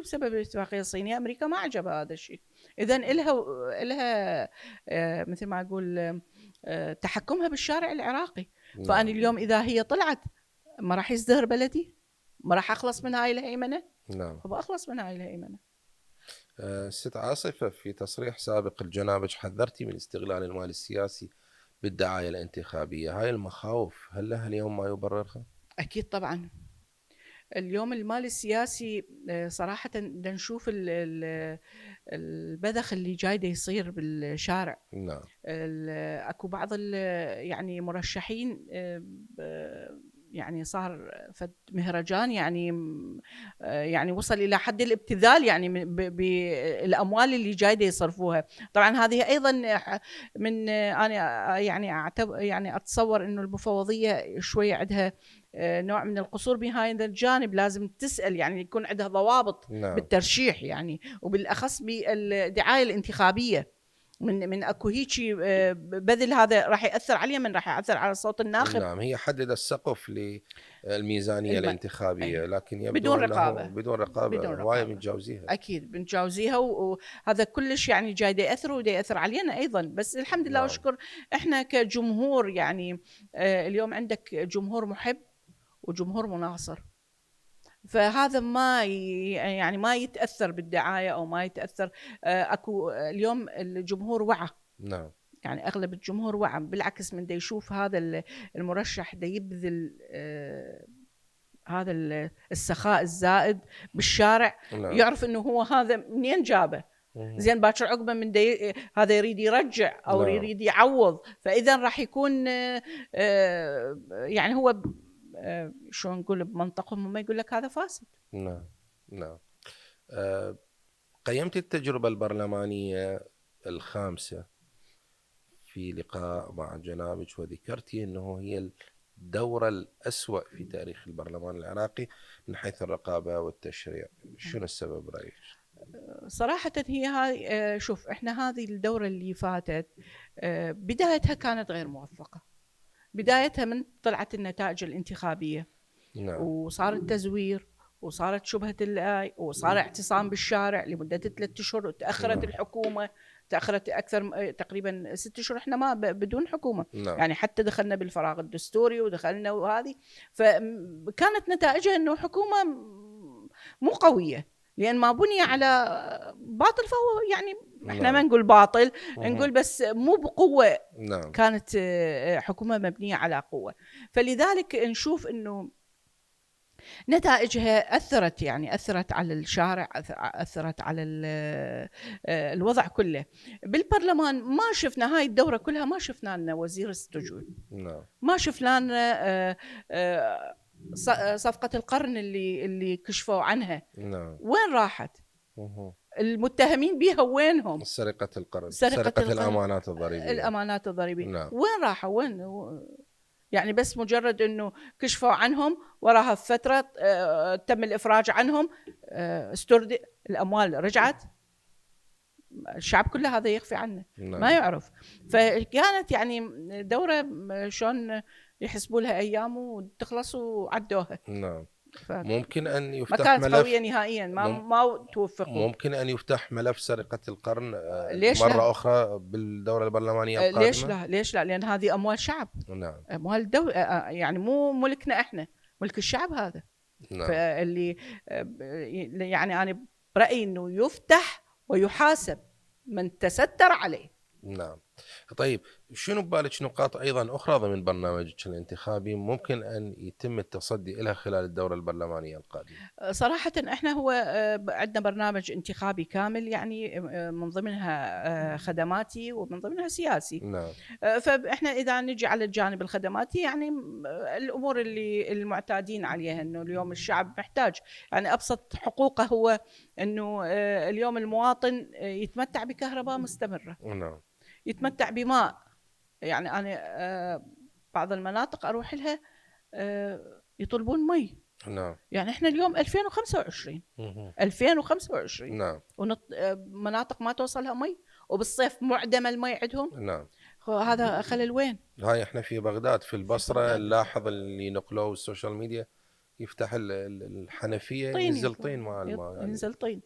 [SPEAKER 2] بسبب الاتفاقيه الصينيه امريكا ما عجبها هذا الشيء. اذا إلها مثل ما اقول تحكمها بالشارع العراقي. فانا اليوم اذا هي طلعت ما راح يزدهر بلدي، ما راح اخلص من هاي الهيمنه.
[SPEAKER 1] نعم.
[SPEAKER 2] اخلص من هاي الهيمنه.
[SPEAKER 1] ست عاصفة، في تصريح سابق لجنابك حذرتي من استغلال المال السياسي بالدعاية الانتخابية. هاي المخاوف هل لها اليوم ما يبررها؟
[SPEAKER 2] أكيد طبعا. اليوم المال السياسي صراحة نشوف البذخ اللي جاي يصير بالشارع.
[SPEAKER 1] نعم.
[SPEAKER 2] أكو بعض يعني مرشحين يعني صار فد مهرجان يعني وصل إلى حد الابتذال يعني بالأموال اللي جاية يصرفوها. طبعا هذه أيضا من أنا يعني أتصور إنه المفوضية شوية عندها نوع من القصور بهذا الجانب. لازم تسأل، يعني يكون عندها ضوابط. نعم. بالترشيح يعني، وبالأخص بالدعاية الانتخابية. من اكو هيجي بذل هذا راح ياثر عليه، من راح ياثر على صوت الناخب.
[SPEAKER 1] نعم. هي حدد السقف للميزانيه الانتخابيه، لكن يبدو
[SPEAKER 2] بدون رقابه.
[SPEAKER 1] هوايه متجاوزيها.
[SPEAKER 2] اكيد بنتجاوزيها، وهذا كلش يعني جاي ياثر ودا ياثر علينا ايضا. بس الحمد لله واشكر احنا كجمهور يعني اليوم عندك جمهور محب وجمهور مناصر. فهذا ما يتأثر بالدعاية أو ما يتأثر. أكو اليوم الجمهور وعى.
[SPEAKER 1] نعم.
[SPEAKER 2] يعني أغلب الجمهور وعى، بالعكس من دا يشوف هذا المرشح دا يبذل هذا السخاء الزائد بالشارع. نعم. يعرف إنه هو هذا منين جابه. زين باكر عقبه من هذا يريد يرجع أو يريد يعوض، فإذا راح يكون يعني هو شو نقول بمنطقهم هم يقول لك هذا فاسد.
[SPEAKER 1] نعم نعم. قيمت التجربة البرلمانية الخامسة في لقاء مع جنابك وذكرتي أنه هي الدورة الأسوأ في تاريخ البرلمان العراقي من حيث الرقابة والتشريع. شنو السبب برأيك؟
[SPEAKER 2] صراحة هي هاي شوف احنا هذه الدورة اللي فاتت بدايتها كانت غير موفقة. بدايتها من طلعت النتائج الانتخابية
[SPEAKER 1] نعم.
[SPEAKER 2] وصار التزوير وصارت شبهة الآي وصار اعتصام بالشارع لمدة 3 أشهر وتأخرت
[SPEAKER 1] نعم.
[SPEAKER 2] الحكومة، تأخرت أكثر تقريبا 6 أشهر احنا ما بدون حكومة.
[SPEAKER 1] نعم.
[SPEAKER 2] يعني حتى دخلنا بالفراغ الدستوري ودخلنا وهذه، فكانت نتائجها أنه حكومة مو قوية لأن ما بني على باطل، فهو يعني احنا ما نقول باطل، نقول بس مو بقوة.
[SPEAKER 1] نعم.
[SPEAKER 2] كانت حكومة مبنية على قوة، فلذلك نشوف أنه نتائجها أثرت على الشارع، أثرت على الوضع كله. بالبرلمان ما شفنا هاي الدورة كلها، ما شفنا لنا وزير السجون، ما شفنا لنا صفقة القرن اللي كشفوا عنها. وين راحت؟ المتهمين بها وينهم؟
[SPEAKER 1] سرقة القرن، سرقة الأمانات الضريبية.
[SPEAKER 2] وين راحوا؟ وين يعني بس مجرد انه كشفوا عنهم وراها فترة تم الافراج عنهم، استرد الاموال رجعت، الشعب كله هذا يخفي عنه. ما يعرف. فكانت يعني دورة شلون يحسبوا لها ايام وتخلص وعدوها.
[SPEAKER 1] ممكن أن يفتح
[SPEAKER 2] ما كانت قوية نهائيا، ما توفقوا.
[SPEAKER 1] ممكن أن يفتح ملف سرقة القرن مرة أخرى بالدورة البرلمانية القادمة.
[SPEAKER 2] ليش لا؟ لأن هذه أموال شعب. أموال الدولة، يعني مو ملكنا إحنا، ملك الشعب هذا. فاللي يعني أنا برأيي إنه يفتح ويحاسب من تستر عليه.
[SPEAKER 1] طيب، شنو ببالك نقاط أيضا أخرى ضمن برنامجك الانتخابي ممكن أن يتم التصدي إليها خلال الدورة البرلمانية القادمة؟
[SPEAKER 2] صراحة إحنا هو عندنا برنامج انتخابي كامل، يعني من ضمنها خدماتي ومن ضمنها سياسي. فإحنا إذا نجي على الجانب الخدماتي، يعني الأمور اللي المعتادين عليها، إنه اليوم الشعب محتاج، يعني أبسط حقوقه هو إنه اليوم المواطن يتمتع بكهرباء مستمرة، يتمتع بماء. يعني أنا بعض المناطق أروح لها يطلبون مي. يعني إحنا اليوم 2025 مناطق ما توصلها مي، وبالصيف معدمة المي عندهم. هذا خلل وين؟
[SPEAKER 1] هاي إحنا في بغداد، في البصرة نلاحظ اللي نقلوه السوشيال ميديا يفتح الحنفية ينزل طين مع الماء،
[SPEAKER 2] ينزل طين.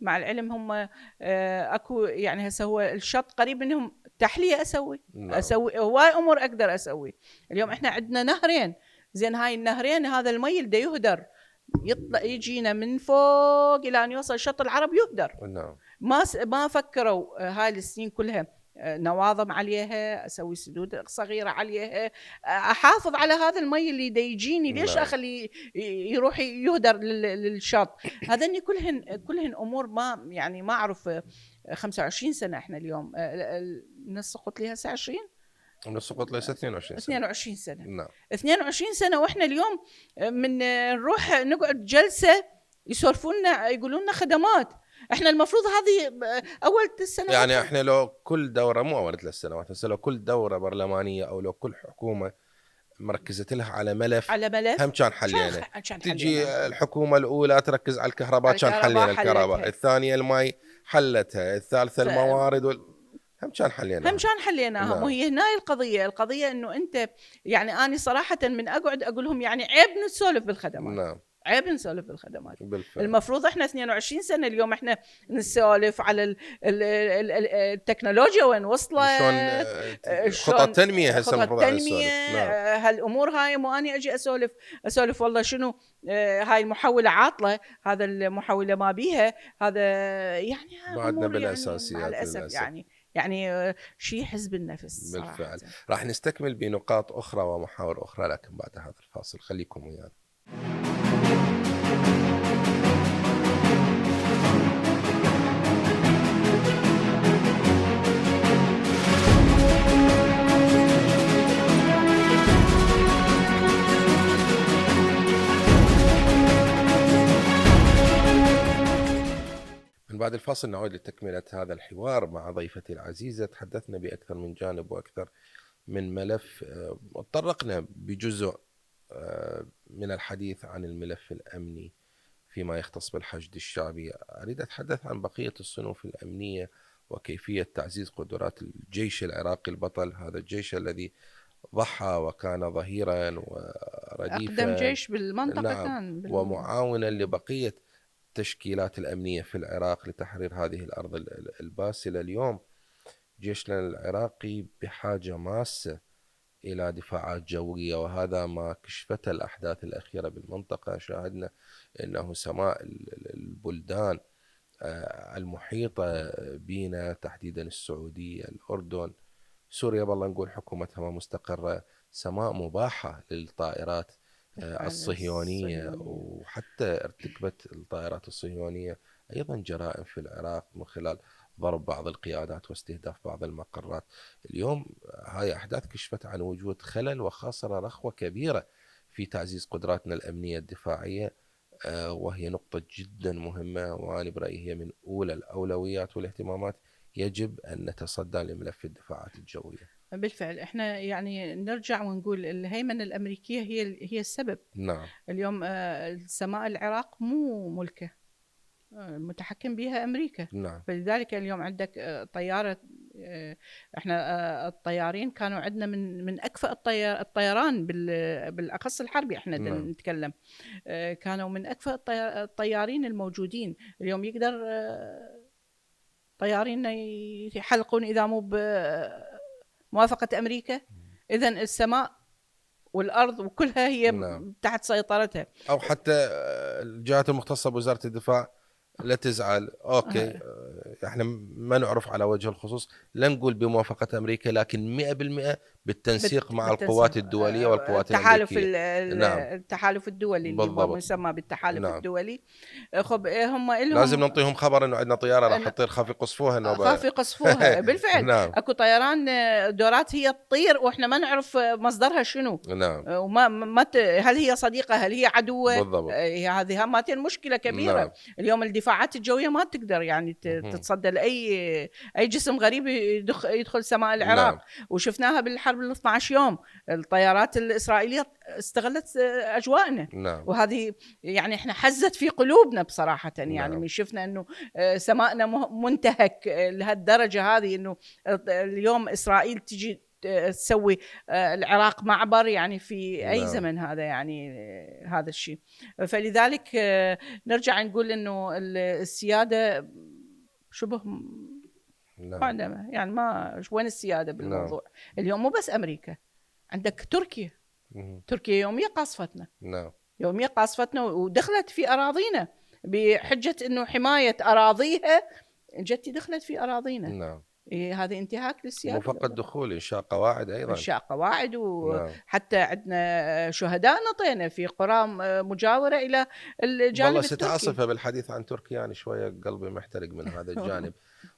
[SPEAKER 2] مع العلم هم اكو يعني هسه هو الشط قريب منهم، تحلية اسوي هواي امور اقدر اسوي. اليوم احنا عندنا نهرين، زين هاي النهرين هذا المي اللي يهدر يطلع يجينا من فوق الى ان يوصل شط العرب يهدر. ما فكروا هاي السنين كلها نواظم عليها، اسوي سدود صغيره عليها، احافظ على هذا المي اللي يجيني. ليش اخليه يروح يهدر للشط؟ هذني كلهن امور ما يعني ما اعرف. 25 سنه احنا اليوم نسقط لها 20
[SPEAKER 1] نسقط لها
[SPEAKER 2] 22 سنه. 22 سنه واحنا اليوم من نروح نقعد جلسه يسولفوا لنا يقولوا لنا خدمات. احنا المفروض هذه اول 3 سنوات،
[SPEAKER 1] يعني احنا لو كل دوره، مو اول 3 سنوات، بس لو كل دوره برلمانيه او لو كل حكومه مركزت لها على ملف هم كان حلينا. تجي الحكومه الاولى تركز على الكهرباء، كان حلينا الكهرباء. الثانيه الماء حلتها، الثالثه الموارد هم كان
[SPEAKER 2] حليناها. وهي هنا القضيه انه انت يعني انا صراحه من اقعد اقول لهم يعني عيب نسولف بالخدمات. عيب نسولف بالخدمات. المفروض احنا 22 سنة اليوم احنا نسولف على التكنولوجيا وين وصلت،
[SPEAKER 1] خطط التنمية هسه المفروض
[SPEAKER 2] هالامور هاي. مو اني اجي اسولف والله شنو هاي المحولة عاطلة، هذا المحولة ما بيها، هذا يعني
[SPEAKER 1] بعدنا بالاساسيات
[SPEAKER 2] مع الاسف. يعني شيء حزب النفس
[SPEAKER 1] بالفعل. راح نستكمل بنقاط اخرى ومحاور اخرى، لكن بعد هذا الفاصل خليكم ويانا. بعد الفاصل نعود لتكملة هذا الحوار مع ضيفتي العزيزة. تحدثنا بأكثر من جانب وأكثر من ملف. تطرقنا بجزء من الحديث عن الملف الأمني فيما يختص بالحشد الشعبي. أريد أتحدث عن بقية الصنوف الأمنية وكيفية تعزيز قدرات الجيش العراقي البطل، هذا الجيش الذي ضحى وكان ظهيرا ورديفا،
[SPEAKER 2] أقدم جيش بالمنطقة.
[SPEAKER 1] نعم،
[SPEAKER 2] كان
[SPEAKER 1] ومعاونا لبقية التشكيلات الأمنية في العراق لتحرير هذه الأرض الباسلة. اليوم جيشنا العراقي بحاجة ماسة إلى دفاعات جوية، وهذا ما كشفته الأحداث الأخيرة بالمنطقة. شاهدنا أنه سماء البلدان المحيطة بنا، تحديدا السعودية، الأردن، سوريا، بالله نقول حكومتها ما مستقرة، سماء مباحة للطائرات الصهيونية. وحتى ارتكبت الطائرات الصهيونية أيضا جرائم في العراق من خلال ضرب بعض القيادات واستهداف بعض المقرات. اليوم هاي أحداث كشفت عن وجود خلل وخاصرة رخوة كبيرة في تعزيز قدراتنا الأمنية الدفاعية، وهي نقطة جدا مهمة، وأنا برأيي هي من أولى الأولويات والاهتمامات. يجب أن نتصدى لملف الدفاعات الجوية.
[SPEAKER 2] بالفعل احنا يعني نرجع ونقول الهيمنة الأمريكية هي السبب.
[SPEAKER 1] نعم.
[SPEAKER 2] اليوم سماء العراق مو ملكه، المتحكم بها أمريكا.
[SPEAKER 1] نعم.
[SPEAKER 2] فلذلك اليوم عندك طيارة، احنا الطيارين كانوا عندنا من أكفأ الطيران بالأخص الحربي. احنا
[SPEAKER 1] نعم.
[SPEAKER 2] نتكلم كانوا من أكفأ الطيارين الموجودين. اليوم يقدر طيارين يحلقون إذا مو بموافقة أمريكا. إذن السماء والأرض وكلها هي
[SPEAKER 1] نعم.
[SPEAKER 2] تحت سيطرتها.
[SPEAKER 1] أو حتى الجهات المختصة بوزارة الدفاع لا تزعل، أوكي، احنا ما نعرف على وجه الخصوص، لا نقول بموافقة أمريكا، لكن 100% بالتنسيق مع القوات الدولية والقوات الأمريكية. نعم.
[SPEAKER 2] التحالف الدولي اللي هو مسمى بالتحالف
[SPEAKER 1] نعم.
[SPEAKER 2] الدولي. خب هم لهم
[SPEAKER 1] لازم ننطيهم خبر انه عندنا طياره راح تطير، خاف يقصفوها.
[SPEAKER 2] خاف يقصفوها. بالفعل.
[SPEAKER 1] نعم.
[SPEAKER 2] اكو طيران دورات هي تطير واحنا ما نعرف مصدرها شنو.
[SPEAKER 1] نعم.
[SPEAKER 2] وما هل هي صديقه، هل هي عدوه.
[SPEAKER 1] بالضبط.
[SPEAKER 2] هذه مالتين مشكله كبيره.
[SPEAKER 1] نعم.
[SPEAKER 2] اليوم الدفاعات الجويه ما تقدر يعني تتصدى لاي جسم غريب يدخل سماء العراق.
[SPEAKER 1] نعم.
[SPEAKER 2] وشفناها بالحرب ال 12 يوم، الطيارات الاسرائيليه استغلت اجواءنا.
[SPEAKER 1] نعم.
[SPEAKER 2] وهذه يعني احنا حزت في قلوبنا بصراحه. يعني
[SPEAKER 1] نعم.
[SPEAKER 2] من شفنا انه سماءنا منتهك لهالدرجه هذه، انه اليوم اسرائيل تجي تسوي العراق معبر يعني في اي
[SPEAKER 1] نعم.
[SPEAKER 2] زمن هذا يعني هذا الشيء. فلذلك نرجع نقول انه السياده شبه
[SPEAKER 1] نعم.
[SPEAKER 2] يعني ما وين السياده بالموضوع.
[SPEAKER 1] نعم.
[SPEAKER 2] اليوم مو بس امريكا، عندك تركيا. تركيا يوميا قاصفتنا.
[SPEAKER 1] نعم.
[SPEAKER 2] يوميا قاصفتنا ودخلت في اراضينا بحجه انه حمايه اراضيها، جتي دخلت في اراضينا.
[SPEAKER 1] نعم.
[SPEAKER 2] هذه انتهاك للسياده.
[SPEAKER 1] وفقد دخول انشاء قواعد ايضا.
[SPEAKER 2] انشاء قواعد،
[SPEAKER 1] نعم.
[SPEAKER 2] وحتى عندنا شهداء نطينا في قرى مجاوره الى الجانب
[SPEAKER 1] والله
[SPEAKER 2] التركي.
[SPEAKER 1] ستعصف بالحديث عن تركيا، يعني شويه قلبي محترق من هذا الجانب.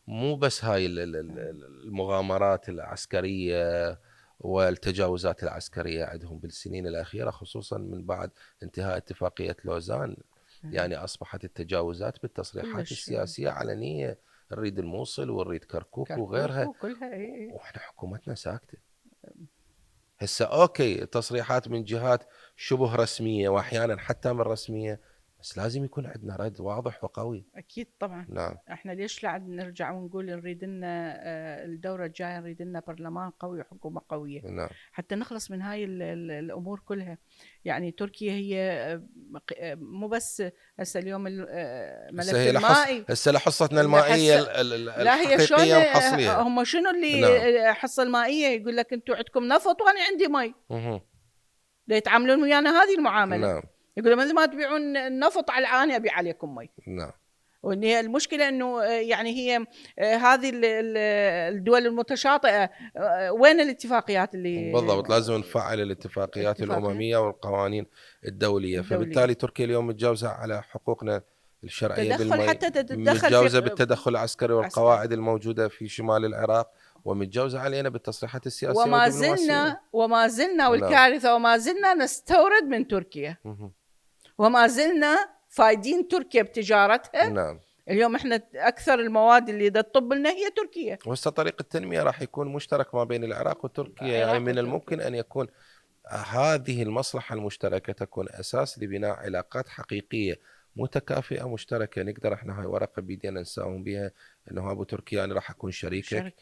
[SPEAKER 1] مو بس هاي المغامرات العسكريه والتجاوزات العسكريه عندهم بالسنين الاخيره، خصوصا من بعد انتهاء اتفاقيه لوزان. يعني اصبحت التجاوزات بالتصريحات السياسيه علنيه، نريد الموصل ونريد كركوك وغيرها، واحنا حكومتنا ساكته. هسه اوكي تصريحات من جهات شبه رسميه واحيانا حتى من رسميه، بس لازم يكون عندنا رد واضح وقوي.
[SPEAKER 2] اكيد طبعا.
[SPEAKER 1] نعم.
[SPEAKER 2] احنا ليش لا نرجع ونقول نريد لنا الدوره الجايه نريد لنا برلمان قوي وحكومه قويه.
[SPEAKER 1] نعم.
[SPEAKER 2] حتى نخلص من هاي الامور كلها. يعني تركيا هي مو بس هسه اليوم الملف المائي،
[SPEAKER 1] هسه حصتنا المائيه الحقيقيه محصليها.
[SPEAKER 2] هم شنو اللي حصه المائيه؟ يقول لك انتم عندكم نفط وانا عندي مي. يتعاملون ويانا هذه المعامله.
[SPEAKER 1] نعم.
[SPEAKER 2] يقولوا مثل ما تبيعون النفط على العاني ابيع عليكم مي.
[SPEAKER 1] نعم.
[SPEAKER 2] وان هي المشكله انه يعني هي هذه الدول المتشاطئه وين الاتفاقيات اللي
[SPEAKER 1] بالضبط؟ لازم نفعل الاتفاقيات الامميه والقوانين الدوليه. فبالتالي تركيا اليوم متجاوزه على حقوقنا الشرعيه بالمي،
[SPEAKER 2] حتى
[SPEAKER 1] متجاوزه بالتدخل العسكري والقواعد الموجوده في شمال العراق، ومتجاوزه علينا بالتصريحات السياسيه
[SPEAKER 2] وما زلنا والكارثه وما زلنا نستورد من تركيا. وما زلنا فايدين تركيا بتجارتها.
[SPEAKER 1] نعم.
[SPEAKER 2] اليوم احنا اكثر المواد اللي تطب لنا هي تركيا.
[SPEAKER 1] وهسه طريق التنميه راح يكون مشترك ما بين العراق وتركيا، يعني من الممكن ان يكون هذه المصلحه المشتركه تكون اساس لبناء علاقات حقيقيه متكافئه مشتركه، نقدر احنا هاي ورقه بيدينا نساوم بها انه ابو تركيا انا راح اكون شريكك،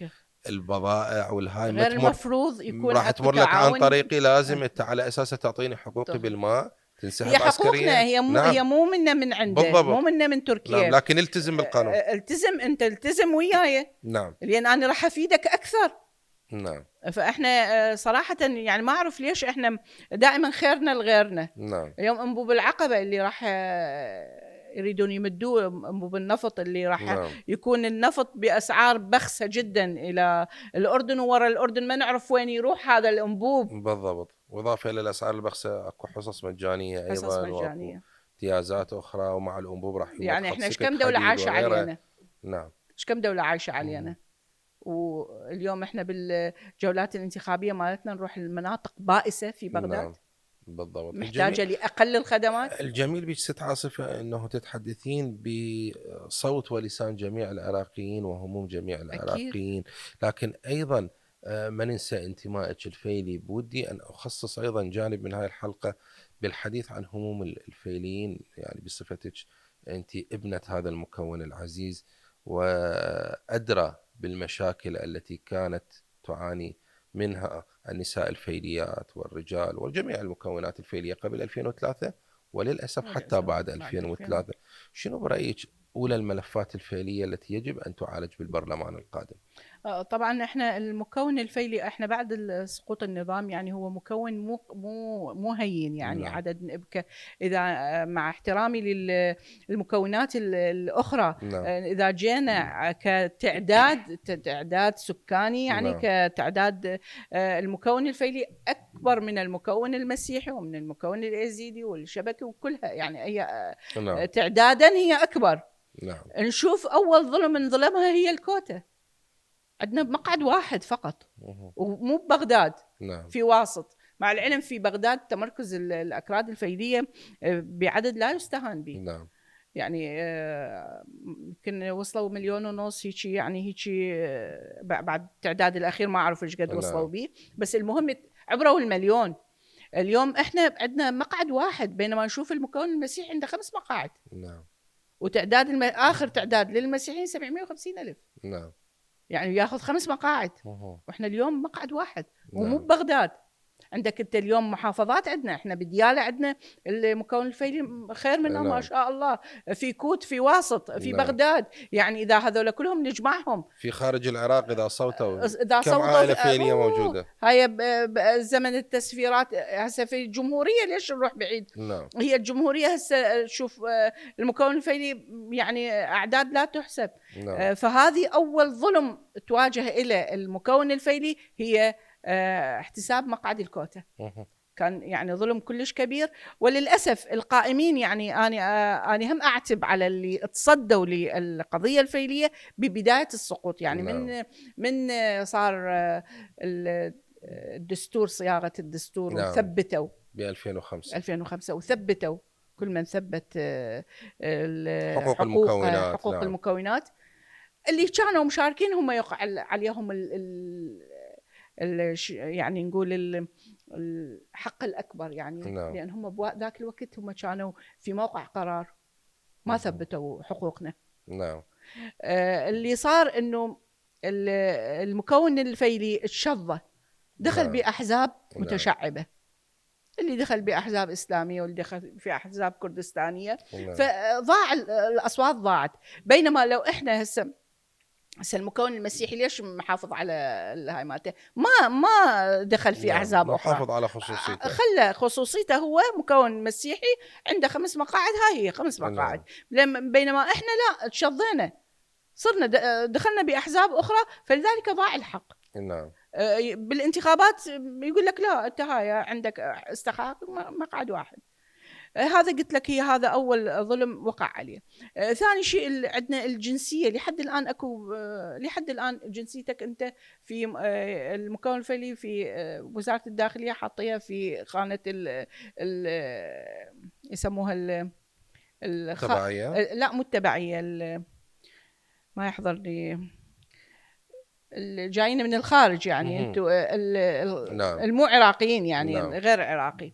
[SPEAKER 1] البضائع والهاي
[SPEAKER 2] غير المفروض يكون
[SPEAKER 1] راح تمر لك عن طريقي، لازم انت على اساسها تعطيني حقوقي بالماء، تنسحب
[SPEAKER 2] هي حقوقنا
[SPEAKER 1] عسكريا.
[SPEAKER 2] هي
[SPEAKER 1] نعم.
[SPEAKER 2] هي مو منا من عنده،
[SPEAKER 1] بالضبط.
[SPEAKER 2] مو منا من تركيا.
[SPEAKER 1] نعم، لكن التزم بالقانون.
[SPEAKER 2] التزم، انت التزم وياي.
[SPEAKER 1] نعم،
[SPEAKER 2] لان انا راح افيدك اكثر.
[SPEAKER 1] نعم.
[SPEAKER 2] فاحنا صراحه يعني ما اعرف ليش احنا دائما خيرنا لغيرنا.
[SPEAKER 1] نعم.
[SPEAKER 2] اليوم انبوب العقبه اللي راح يريدون يمدوه، انبوب النفط اللي راح
[SPEAKER 1] نعم.
[SPEAKER 2] يكون النفط باسعار بخسه جدا الى الاردن، وورا الاردن ما نعرف وين يروح هذا الانبوب.
[SPEAKER 1] بالضبط. واضافه الى الاسعار البخسه اكو حصص مجانيه ايضا،
[SPEAKER 2] حصص مجانيه،
[SPEAKER 1] امتيازات اخرى، ومع الانبوب راح يوفر
[SPEAKER 2] يعني احنا ايش كم دوله عايشه علينا.
[SPEAKER 1] نعم،
[SPEAKER 2] ايش كم دوله عايشه علينا. واليوم احنا بالجولات الانتخابيه مالتنا نروح المناطق بائسه في بغداد.
[SPEAKER 1] نعم. بالضبط.
[SPEAKER 2] محتاجه لاقل الخدمات.
[SPEAKER 1] الجميل بيك ست عاصفه انه تتحدثين بصوت ولسان جميع العراقيين وهموم جميع العراقيين. أكيد. لكن ايضا ما ننسى انتمائك الفيلي. بودي ان اخصص ايضا جانب من هاي الحلقه بالحديث عن هموم الفيليين، يعني بصفتك انت ابنه هذا المكون العزيز وادرى بالمشاكل التي كانت تعاني منها النساء الفيليات والرجال وجميع المكونات الفيلية قبل 2003 وللأسف حتى بعد 2003. شنو برأيك أولى الملفات الفيلية التي يجب أن تعالج بالبرلمان القادم؟
[SPEAKER 2] طبعا احنا المكون الفيلي احنا بعد سقوط النظام يعني هو مكون مو هين يعني. نعم. عدد اذا مع احترامي للمكونات الاخرى. نعم. اذا جينا كتعداد سكاني يعني. نعم. كتعداد المكون الفيلي اكبر من المكون المسيحي ومن المكون اليزيدي والشبكي وكلها يعني هي. نعم. تعدادا هي اكبر. نعم. نشوف اول ظلم انظلمها هي الكوتا. عندنا مقعد واحد فقط ومو ببغداد. نعم. في واسط، مع العلم في بغداد تمركز الأكراد الفيلية بعدد لا يستهان به. نعم. يعني يمكن وصلوا 1.5 مليون هيك يعني هيك بعد التعداد الأخير ما أعرف إيش قد وصلوا به، بس المهم عبروا 1,000,000. اليوم إحنا عندنا مقعد واحد بينما نشوف المكون المسيحي عنده 5 مقاعد. نعم. وتعداد آخر تعداد للمسيحيين 750,000. نعم. يعني ياخذ 5 مقاعد واحنا اليوم مقعد واحد. نعم. ومو ببغداد. عندك انت اليوم محافظات عندنا احنا بديالة عندنا المكون الفيلي خير منهم. نعم. ما شاء الله. في كوت، في واسط، في نعم. بغداد. يعني اذا هذول كلهم نجمعهم
[SPEAKER 1] في خارج العراق اذا صوتوا كم عائلة فيلية موجودة.
[SPEAKER 2] هاي بزمن التسفيرات هسه في الجمهورية. ليش نروح بعيد؟ نعم. هي الجمهورية هسه شوف المكون الفيلي يعني اعداد لا تحسب. نعم. فهذه اول ظلم تواجه الى المكون الفيلي هي احتساب مقعد الكوتا. كان يعني ظلم كلش كبير. وللأسف القائمين يعني أنا هم أعتب على اللي تصدوا للقضية الفيلية ببداية السقوط يعني. نعم. من صار الدستور، صياغة الدستور. نعم. وثبتوا ب 2005 وثبتوا كل من ثبت
[SPEAKER 1] حقوق المكونات.
[SPEAKER 2] حقوق. نعم. المكونات اللي كانوا مشاركين هم يقع عليهم يعني نقول الحق الأكبر يعني. نعم. لأن هم بذاك الوقت هم كانوا في موقع قرار ما ثبتوا حقوقنا. نعم. اللي صار إنه المكون الفيلي الشظة دخل. نعم. بأحزاب متشعبة. اللي دخل بأحزاب إسلامية واللي دخل في أحزاب كردستانية. نعم. فضاع الأصوات ضاعت. بينما لو إحنا هسه المكون المسيحي ليش محافظ على هاي مالته؟ ما دخل في احزاب اخرى،
[SPEAKER 1] محافظ على خصوصيته،
[SPEAKER 2] خلى خصوصيته. هو مكون مسيحي عنده 5 مقاعد، هاي هي 5 مقاعد. بينما احنا لا، تشظينا، صرنا دخلنا باحزاب اخرى، فلذلك ضاع الحق. نعم. بالانتخابات يقول لك لا انت هاي عندك استحقاق مقعد واحد. هذا قلت لك هي هذا أول ظلم وقع عليه. ثاني شيء عندنا الجنسية. لحد الآن جنسيتك أنت في المكون الفيلي في وزارة الداخلية حاطيها في خانة يسموها
[SPEAKER 1] تبعية؟
[SPEAKER 2] لا مو التبعية، ما يحضر لي، الجايين من الخارج يعني، انتم
[SPEAKER 1] نعم
[SPEAKER 2] المو عراقيين يعني،
[SPEAKER 1] نعم
[SPEAKER 2] غير عراقي.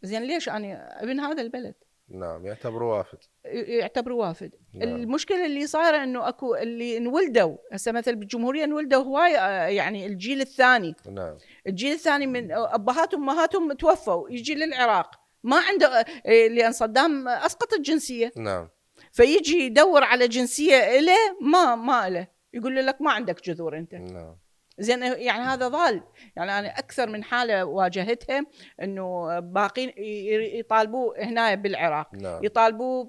[SPEAKER 2] زين ليش انا ابن هذا البلد؟
[SPEAKER 1] نعم، يعتبروا وافد.
[SPEAKER 2] يعتبروا وافد.
[SPEAKER 1] نعم
[SPEAKER 2] المشكله اللي صايره انه اكو اللي انولدوا هسه مثل بالجمهوريه انولدوا هواي، يعني الجيل الثاني،
[SPEAKER 1] نعم
[SPEAKER 2] الجيل الثاني من ابهاتهم امهاتهم توفوا، يجي للعراق ما عنده، لان صدام اسقط الجنسيه،
[SPEAKER 1] نعم
[SPEAKER 2] فيجي يدور على جنسيه له، ما له، يقول له لك ما عندك جذور انت.
[SPEAKER 1] نعم
[SPEAKER 2] زين يعني هذا ضال. يعني انا اكثر من حاله واجهتها، انه باقين يطالبوا هنا بالعراق،
[SPEAKER 1] نعم
[SPEAKER 2] يطالبوا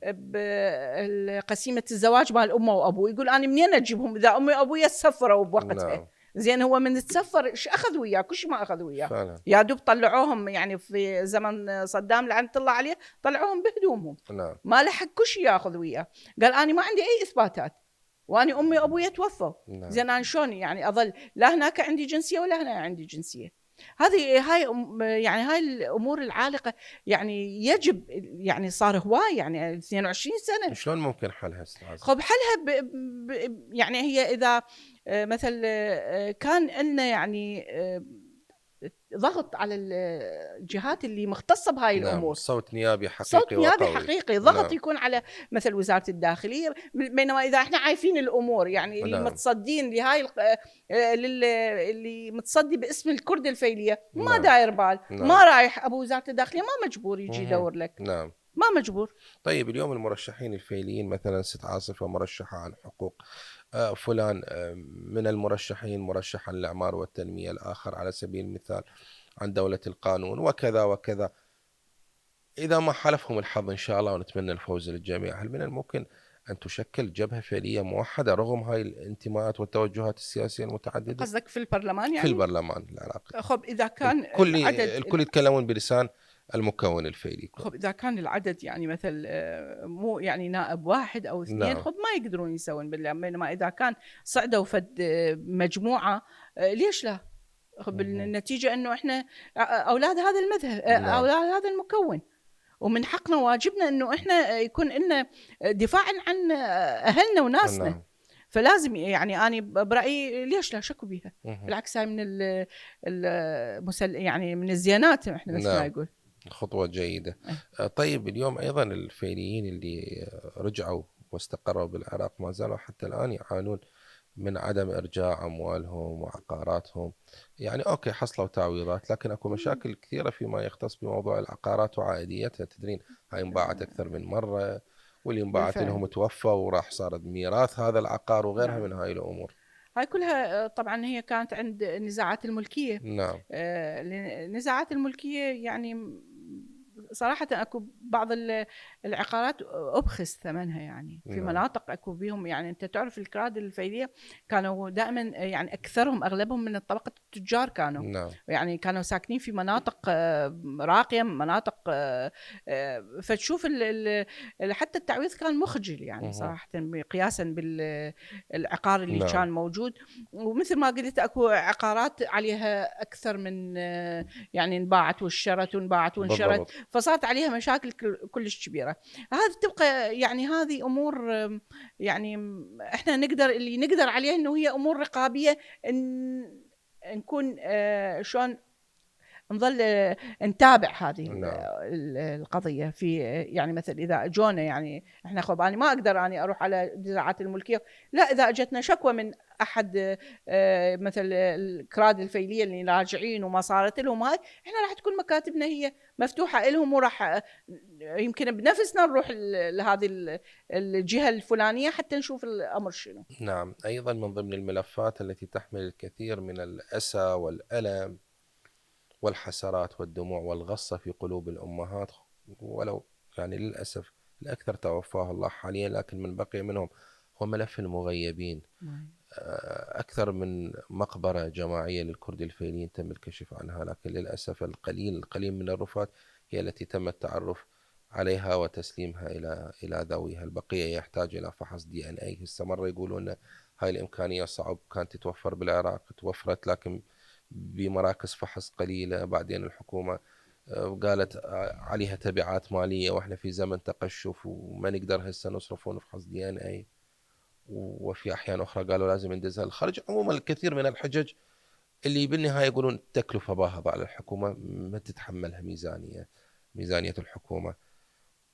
[SPEAKER 2] بقسيمه الزواج مال امه وابوه، يقول انا منين اجيبهم اذا امي وابوي سفروا بوقتها.
[SPEAKER 1] نعم
[SPEAKER 2] زين هو من تسفر ايش اخذ وياه؟ كل شيء ما اخذ وياه.
[SPEAKER 1] فعلا.
[SPEAKER 2] يا دوب طلعوهم يعني في زمن صدام لعنه الله عليه، طلعوهم بهدومهم،
[SPEAKER 1] نعم
[SPEAKER 2] ما لحق كل شيء ياخذ وياه. قال انا ما عندي اي اثباتات، واني امي وابوي توفوا.
[SPEAKER 1] نعم
[SPEAKER 2] زين انا شلون يعني اظل لا هناك عندي جنسيه ولا هنا عندي جنسيه؟ هاي يعني هاي الامور العالقه، يعني يجب، يعني صار هواي يعني 22 سنه.
[SPEAKER 1] شلون ممكن حلها استاذ؟
[SPEAKER 2] خب حلها يعني هي اذا مثل كان لنا يعني ضغط على الجهات اللي مختصه بهاي
[SPEAKER 1] نعم،
[SPEAKER 2] الامور،
[SPEAKER 1] صوت نيابي
[SPEAKER 2] صوت
[SPEAKER 1] حقيقي
[SPEAKER 2] نيابي
[SPEAKER 1] وقوي.
[SPEAKER 2] حقيقي، ضغط
[SPEAKER 1] نعم
[SPEAKER 2] يكون على مثل وزارة الداخلية. بينما إذا احنا عايفين الأمور، يعني اللي
[SPEAKER 1] نعم
[SPEAKER 2] متصدين لهاي اللي متصدي باسم الكرد الفيلية ما
[SPEAKER 1] نعم
[SPEAKER 2] داير بال،
[SPEAKER 1] نعم
[SPEAKER 2] ما رايح أبو وزارة الداخلية، ما مجبور يجي يدور لك،
[SPEAKER 1] نعم.
[SPEAKER 2] ما مجبور.
[SPEAKER 1] طيب اليوم المرشحين الفعليين مثلا ست عاصفة مرشحة عن حقوق فلان من المرشحين مرشح عن الإعمار والتنمية، الآخر على سبيل المثال عن دولة القانون وكذا وكذا. إذا ما حلفهم الحظ إن شاء الله ونتمنى الفوز للجميع، هل من الممكن أن تشكل جبهة فعلية موحدة رغم هاي الانتماءات والتوجهات السياسية المتعددة
[SPEAKER 2] قصدك في البرلمان
[SPEAKER 1] في
[SPEAKER 2] يعني؟
[SPEAKER 1] البرلمان العراقي؟
[SPEAKER 2] خب إذا كان
[SPEAKER 1] الكل يتكلمون بلسان المكون الفعلي.
[SPEAKER 2] خب إذا كان العدد يعني مثل مو يعني نائب واحد أو اثنين،
[SPEAKER 1] نعم
[SPEAKER 2] خب ما يقدرون يسوون بالله. بينما إذا كان صعدوا فد مجموعة، ليش لا؟ خب النتيجة إنه إحنا أولاد هذا المذهب،
[SPEAKER 1] نعم
[SPEAKER 2] أولاد هذا المكون، ومن حقنا واجبنا إنه إحنا يكون لنا دفاعا عن أهلنا وناسنا.
[SPEAKER 1] نعم
[SPEAKER 2] فلازم يعني أنا برأيي ليش لا شكوا بيها؟
[SPEAKER 1] مهم.
[SPEAKER 2] بالعكس هاي من يعني من الزيانات احنا مثل ما
[SPEAKER 1] نعم،
[SPEAKER 2] يقول.
[SPEAKER 1] خطوة جيدة.
[SPEAKER 2] أي.
[SPEAKER 1] طيب اليوم أيضا الفعليين اللي رجعوا واستقروا بالعراق ما زالوا حتى الآن يعانون من عدم إرجاع أموالهم وعقاراتهم. يعني أوكي حصلوا تعويضات، لكن أكو مشاكل كثيرة فيما يختص بموضوع العقارات وعائديتها. تدرين هاي انباعت أكثر من مرة، واللي انباعت
[SPEAKER 2] بالفعل.
[SPEAKER 1] لهم توفوا وراح صارت ميراث هذا العقار وغيرها
[SPEAKER 2] نعم.
[SPEAKER 1] من هاي الأمور.
[SPEAKER 2] هاي كلها طبعا هي كانت عند نزاعات الملكية.
[SPEAKER 1] نعم
[SPEAKER 2] نزاعات الملكية يعني صراحة أكو بعض العقارات أبخس ثمنها، يعني في
[SPEAKER 1] نعم
[SPEAKER 2] مناطق أكو بيهم، يعني أنت تعرف الكراد الفيلية كانوا دائما يعني أكثرهم أغلبهم من طبقة التجار، كانوا
[SPEAKER 1] نعم
[SPEAKER 2] يعني كانوا ساكنين في مناطق راقية، مناطق فتشوف حتى التعويض كان مخجل يعني
[SPEAKER 1] مهم.
[SPEAKER 2] صراحة قياسا بالعقار اللي
[SPEAKER 1] نعم
[SPEAKER 2] كان موجود. ومثل ما قلت أكو عقارات عليها أكثر من يعني انباعت وانشرت وانباعت وانشرت،
[SPEAKER 1] بالضبط.
[SPEAKER 2] فصارت عليها مشاكل كلش كبيرة. هذه تبقى يعني هذه أمور يعني احنا اللي نقدر عليه انه هي امور رقابيه، نكون شلون نظل نتابع هذه
[SPEAKER 1] نعم
[SPEAKER 2] القضيه في يعني مثل اذا اجونا، يعني احنا خب انا ما اقدر اني اروح على نزاعات الملكيه، لا اذا اجتنا شكوى من احد مثل الكراد الفيليه اللي راجعين وما صارت لهم هاي، احنا راح تكون مكاتبنا هي مفتوحه لهم، وراح يمكن بنفسنا نروح لهذه الجهه الفلانيه حتى نشوف الامر شنو.
[SPEAKER 1] نعم. أيضا من ضمن الملفات التي تحمل الكثير من الأسى والألم والحسرات والدموع والغصة في قلوب الأمهات، ولو يعني للأسف الأكثر توفاه الله حاليا، لكن من بقي منهم هو ملف المغيبين. أكثر من مقبرة جماعية للكرد الفيليين تم الكشف عنها، لكن للأسف القليل من الرفات هي التي تم التعرف عليها وتسليمها إلى ذويها. البقية يحتاج إلى فحص DNA. هسه مرة يقولون هاي الإمكانية صعب كانت تتوفر بالعراق، توفرت لكن بمراكز فحص قليلة. بعدين الحكومة قالت عليها تبعات مالية وإحنا في زمن تقشف وما نقدر هسه نصرف ونفحص DNA، وفي أحيان أخرى قالوا لازم ندزها للخارج. عموما الكثير من الحجج اللي بالنهاية يقولون التكلفة باهظة على الحكومة، ما تتحملها ميزانية الحكومة،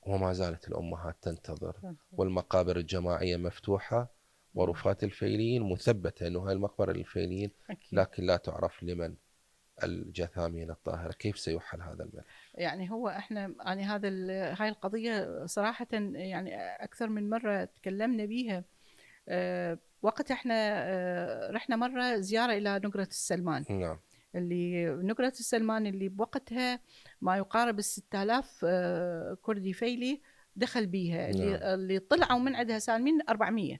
[SPEAKER 1] وما زالت الأمهات تنتظر، والمقابر الجماعية مفتوحة، ورفات الفيليين مثبتة أنه هاي المقبرة للفيليين، لكن لا تعرف لمن الجثامين الطاهرة. كيف سيحل هذا الملف؟
[SPEAKER 2] يعني هو احنا يعني هاي القضية صراحة يعني أكثر من مرة تكلمنا بيها. وقت احنا رحنا مرة زيارة إلى نقرة السلمان.
[SPEAKER 1] نعم.
[SPEAKER 2] اللي نقرة السلمان اللي بوقتها ما يقارب 6000 كردي فيلي دخل بيها.
[SPEAKER 1] نعم.
[SPEAKER 2] اللي طلعوا من عندها سالمين 400.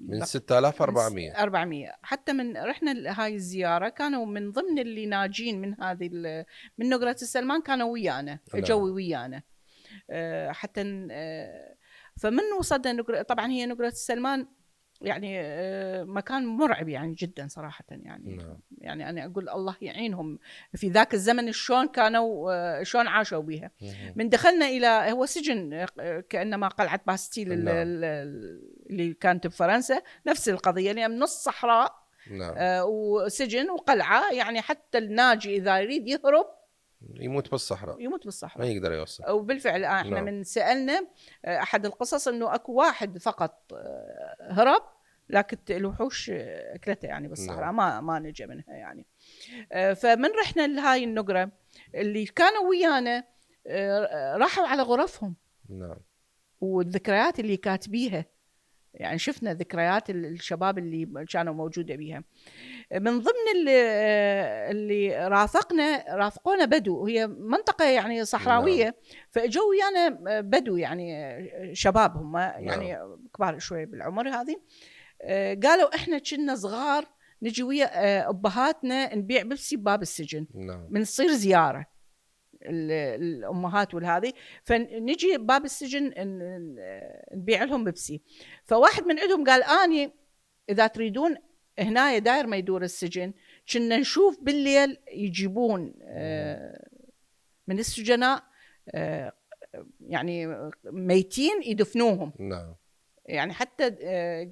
[SPEAKER 1] من 6400.
[SPEAKER 2] 400. حتى من رحنا هاي الزيارة كانوا من ضمن اللي ناجين من من نقرة السلمان، كانوا ويانا.
[SPEAKER 1] نعم.
[SPEAKER 2] جوي ويانا حتى فمن وصلنا طبعا هي نقرة السلمان يعني مكان مرعب يعني جدا صراحة يعني.
[SPEAKER 1] نعم.
[SPEAKER 2] يعني أنا أقول الله يعينهم في ذاك الزمن شلون كانوا شلون عاشوا بها. من دخلنا إلى هو سجن كأنما قلعة باستيل اللي كانت بفرنسا، نفس القضية يعني نص صحراء.
[SPEAKER 1] نعم.
[SPEAKER 2] وسجن وقلعة، يعني حتى الناجي إذا يريد يهرب
[SPEAKER 1] يموت بالصحراء،
[SPEAKER 2] ما
[SPEAKER 1] يقدر يوصل.
[SPEAKER 2] وبالفعل احنا
[SPEAKER 1] نعم.
[SPEAKER 2] من سألنا أحد القصص أنه أكو واحد فقط هرب، لكن الوحوش أكلته يعني بالصحراء.
[SPEAKER 1] نعم.
[SPEAKER 2] ما نجا منها يعني. فمن رحنا لهاي النقرة اللي كانوا ويانا راحوا على غرفهم.
[SPEAKER 1] نعم.
[SPEAKER 2] والذكريات اللي كاتبيها، يعني شفنا ذكريات الشباب اللي كانوا موجودة بيها. من ضمن اللي رافقونا بدو، هي منطقة يعني صحراوية.
[SPEAKER 1] نعم.
[SPEAKER 2] فاجوا ويانا بدو يعني شباب هم يعني
[SPEAKER 1] نعم.
[SPEAKER 2] كبار شوي بالعمر. هذه قالوا احنا كنا صغار نجي ويا ابهاتنا نبيع بيبسي بباب السجن.
[SPEAKER 1] نعم.
[SPEAKER 2] من تصير زيارة الامهات والهذه، فنجي باب السجن نبيع لهم بيبسي. فواحد من عندهم قال اني اذا تريدون هنا داير ما يدور السجن، كنا نشوف بالليل يجيبون من السجناء يعني ميتين يدفنوهم.
[SPEAKER 1] نعم.
[SPEAKER 2] يعني حتى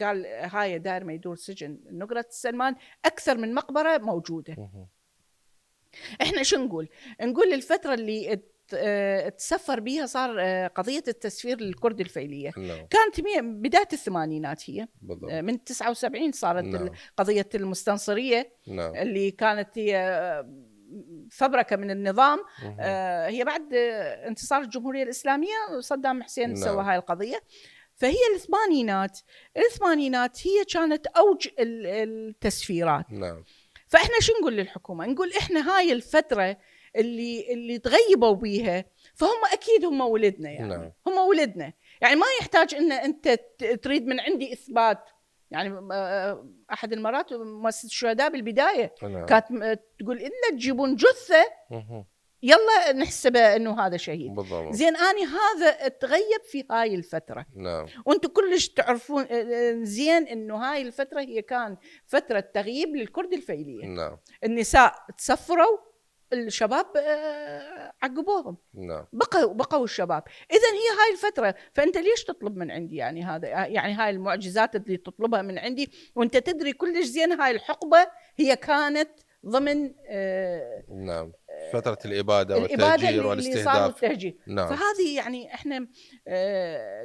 [SPEAKER 2] قال هاي داير ما يدور سجن نقرة السلمان أكثر من مقبرة موجودة. احنا شو نقول الفترة اللي تسفر بيها صار قضية التسفير للكرد الفيلية. كانت بداية الثمانينات هي بالضبط. من 79 صارت قضية المستنصرية اللي كانت هي فبركة من النظام. هي بعد انتصار الجمهورية الإسلامية صدام حسين سوى هاي القضية. فهي الثمانينات هي كانت أوج التسفيرات. فإحنا شو نقول للحكومة؟ نقول إحنا هاي الفترة اللي تغيبوا بيها، فهم أكيد هم ولدنا يعني. هم ولدنا يعني، ما يحتاج إن أنت تريد من عندي إثبات. يعني أحد المرات مؤسسة الشهداء بالبداية كانت تقول إلا تجيبون جثة يلا نحسبه إنه هذا شهيد. بالضبط. زين أنا هذا تغيب في هاي الفترة. وأنتم كلش تعرفون زين إنه هاي الفترة هي كان فترة تغييب للكرد الفيلية. النساء تسفروا، الشباب عقبوهم. بقوا الشباب. إذن هي هاي الفترة، فأنت ليش تطلب من عندي يعني هذا؟ يعني هاي المعجزات اللي تطلبها من عندي وأنت تدري كلش زين هاي الحقبة هي كانت ضمن
[SPEAKER 1] فترة الإبادة والتهجير والاستهداف.
[SPEAKER 2] فهذه يعني إحنا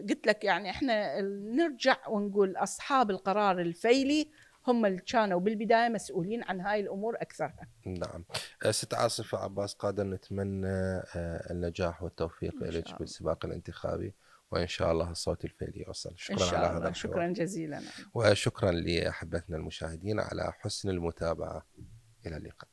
[SPEAKER 2] قلت لك يعني إحنا نرجع ونقول أصحاب القرار الفيلي هم اللي كانوا بالبداية مسؤولين عن هاي الأمور أكثرها.
[SPEAKER 1] نعم. ست عاصفة عباس قادر، نتمنى النجاح والتوفيق لك بالسباق الانتخابي، وإن شاء الله الصوت الفيلي يوصل. شكرا على هذا الحوار.
[SPEAKER 2] شكرا جزيلا.
[SPEAKER 1] وشكرا لأحبتنا المشاهدين على حسن المتابعة. إلى اللقاء.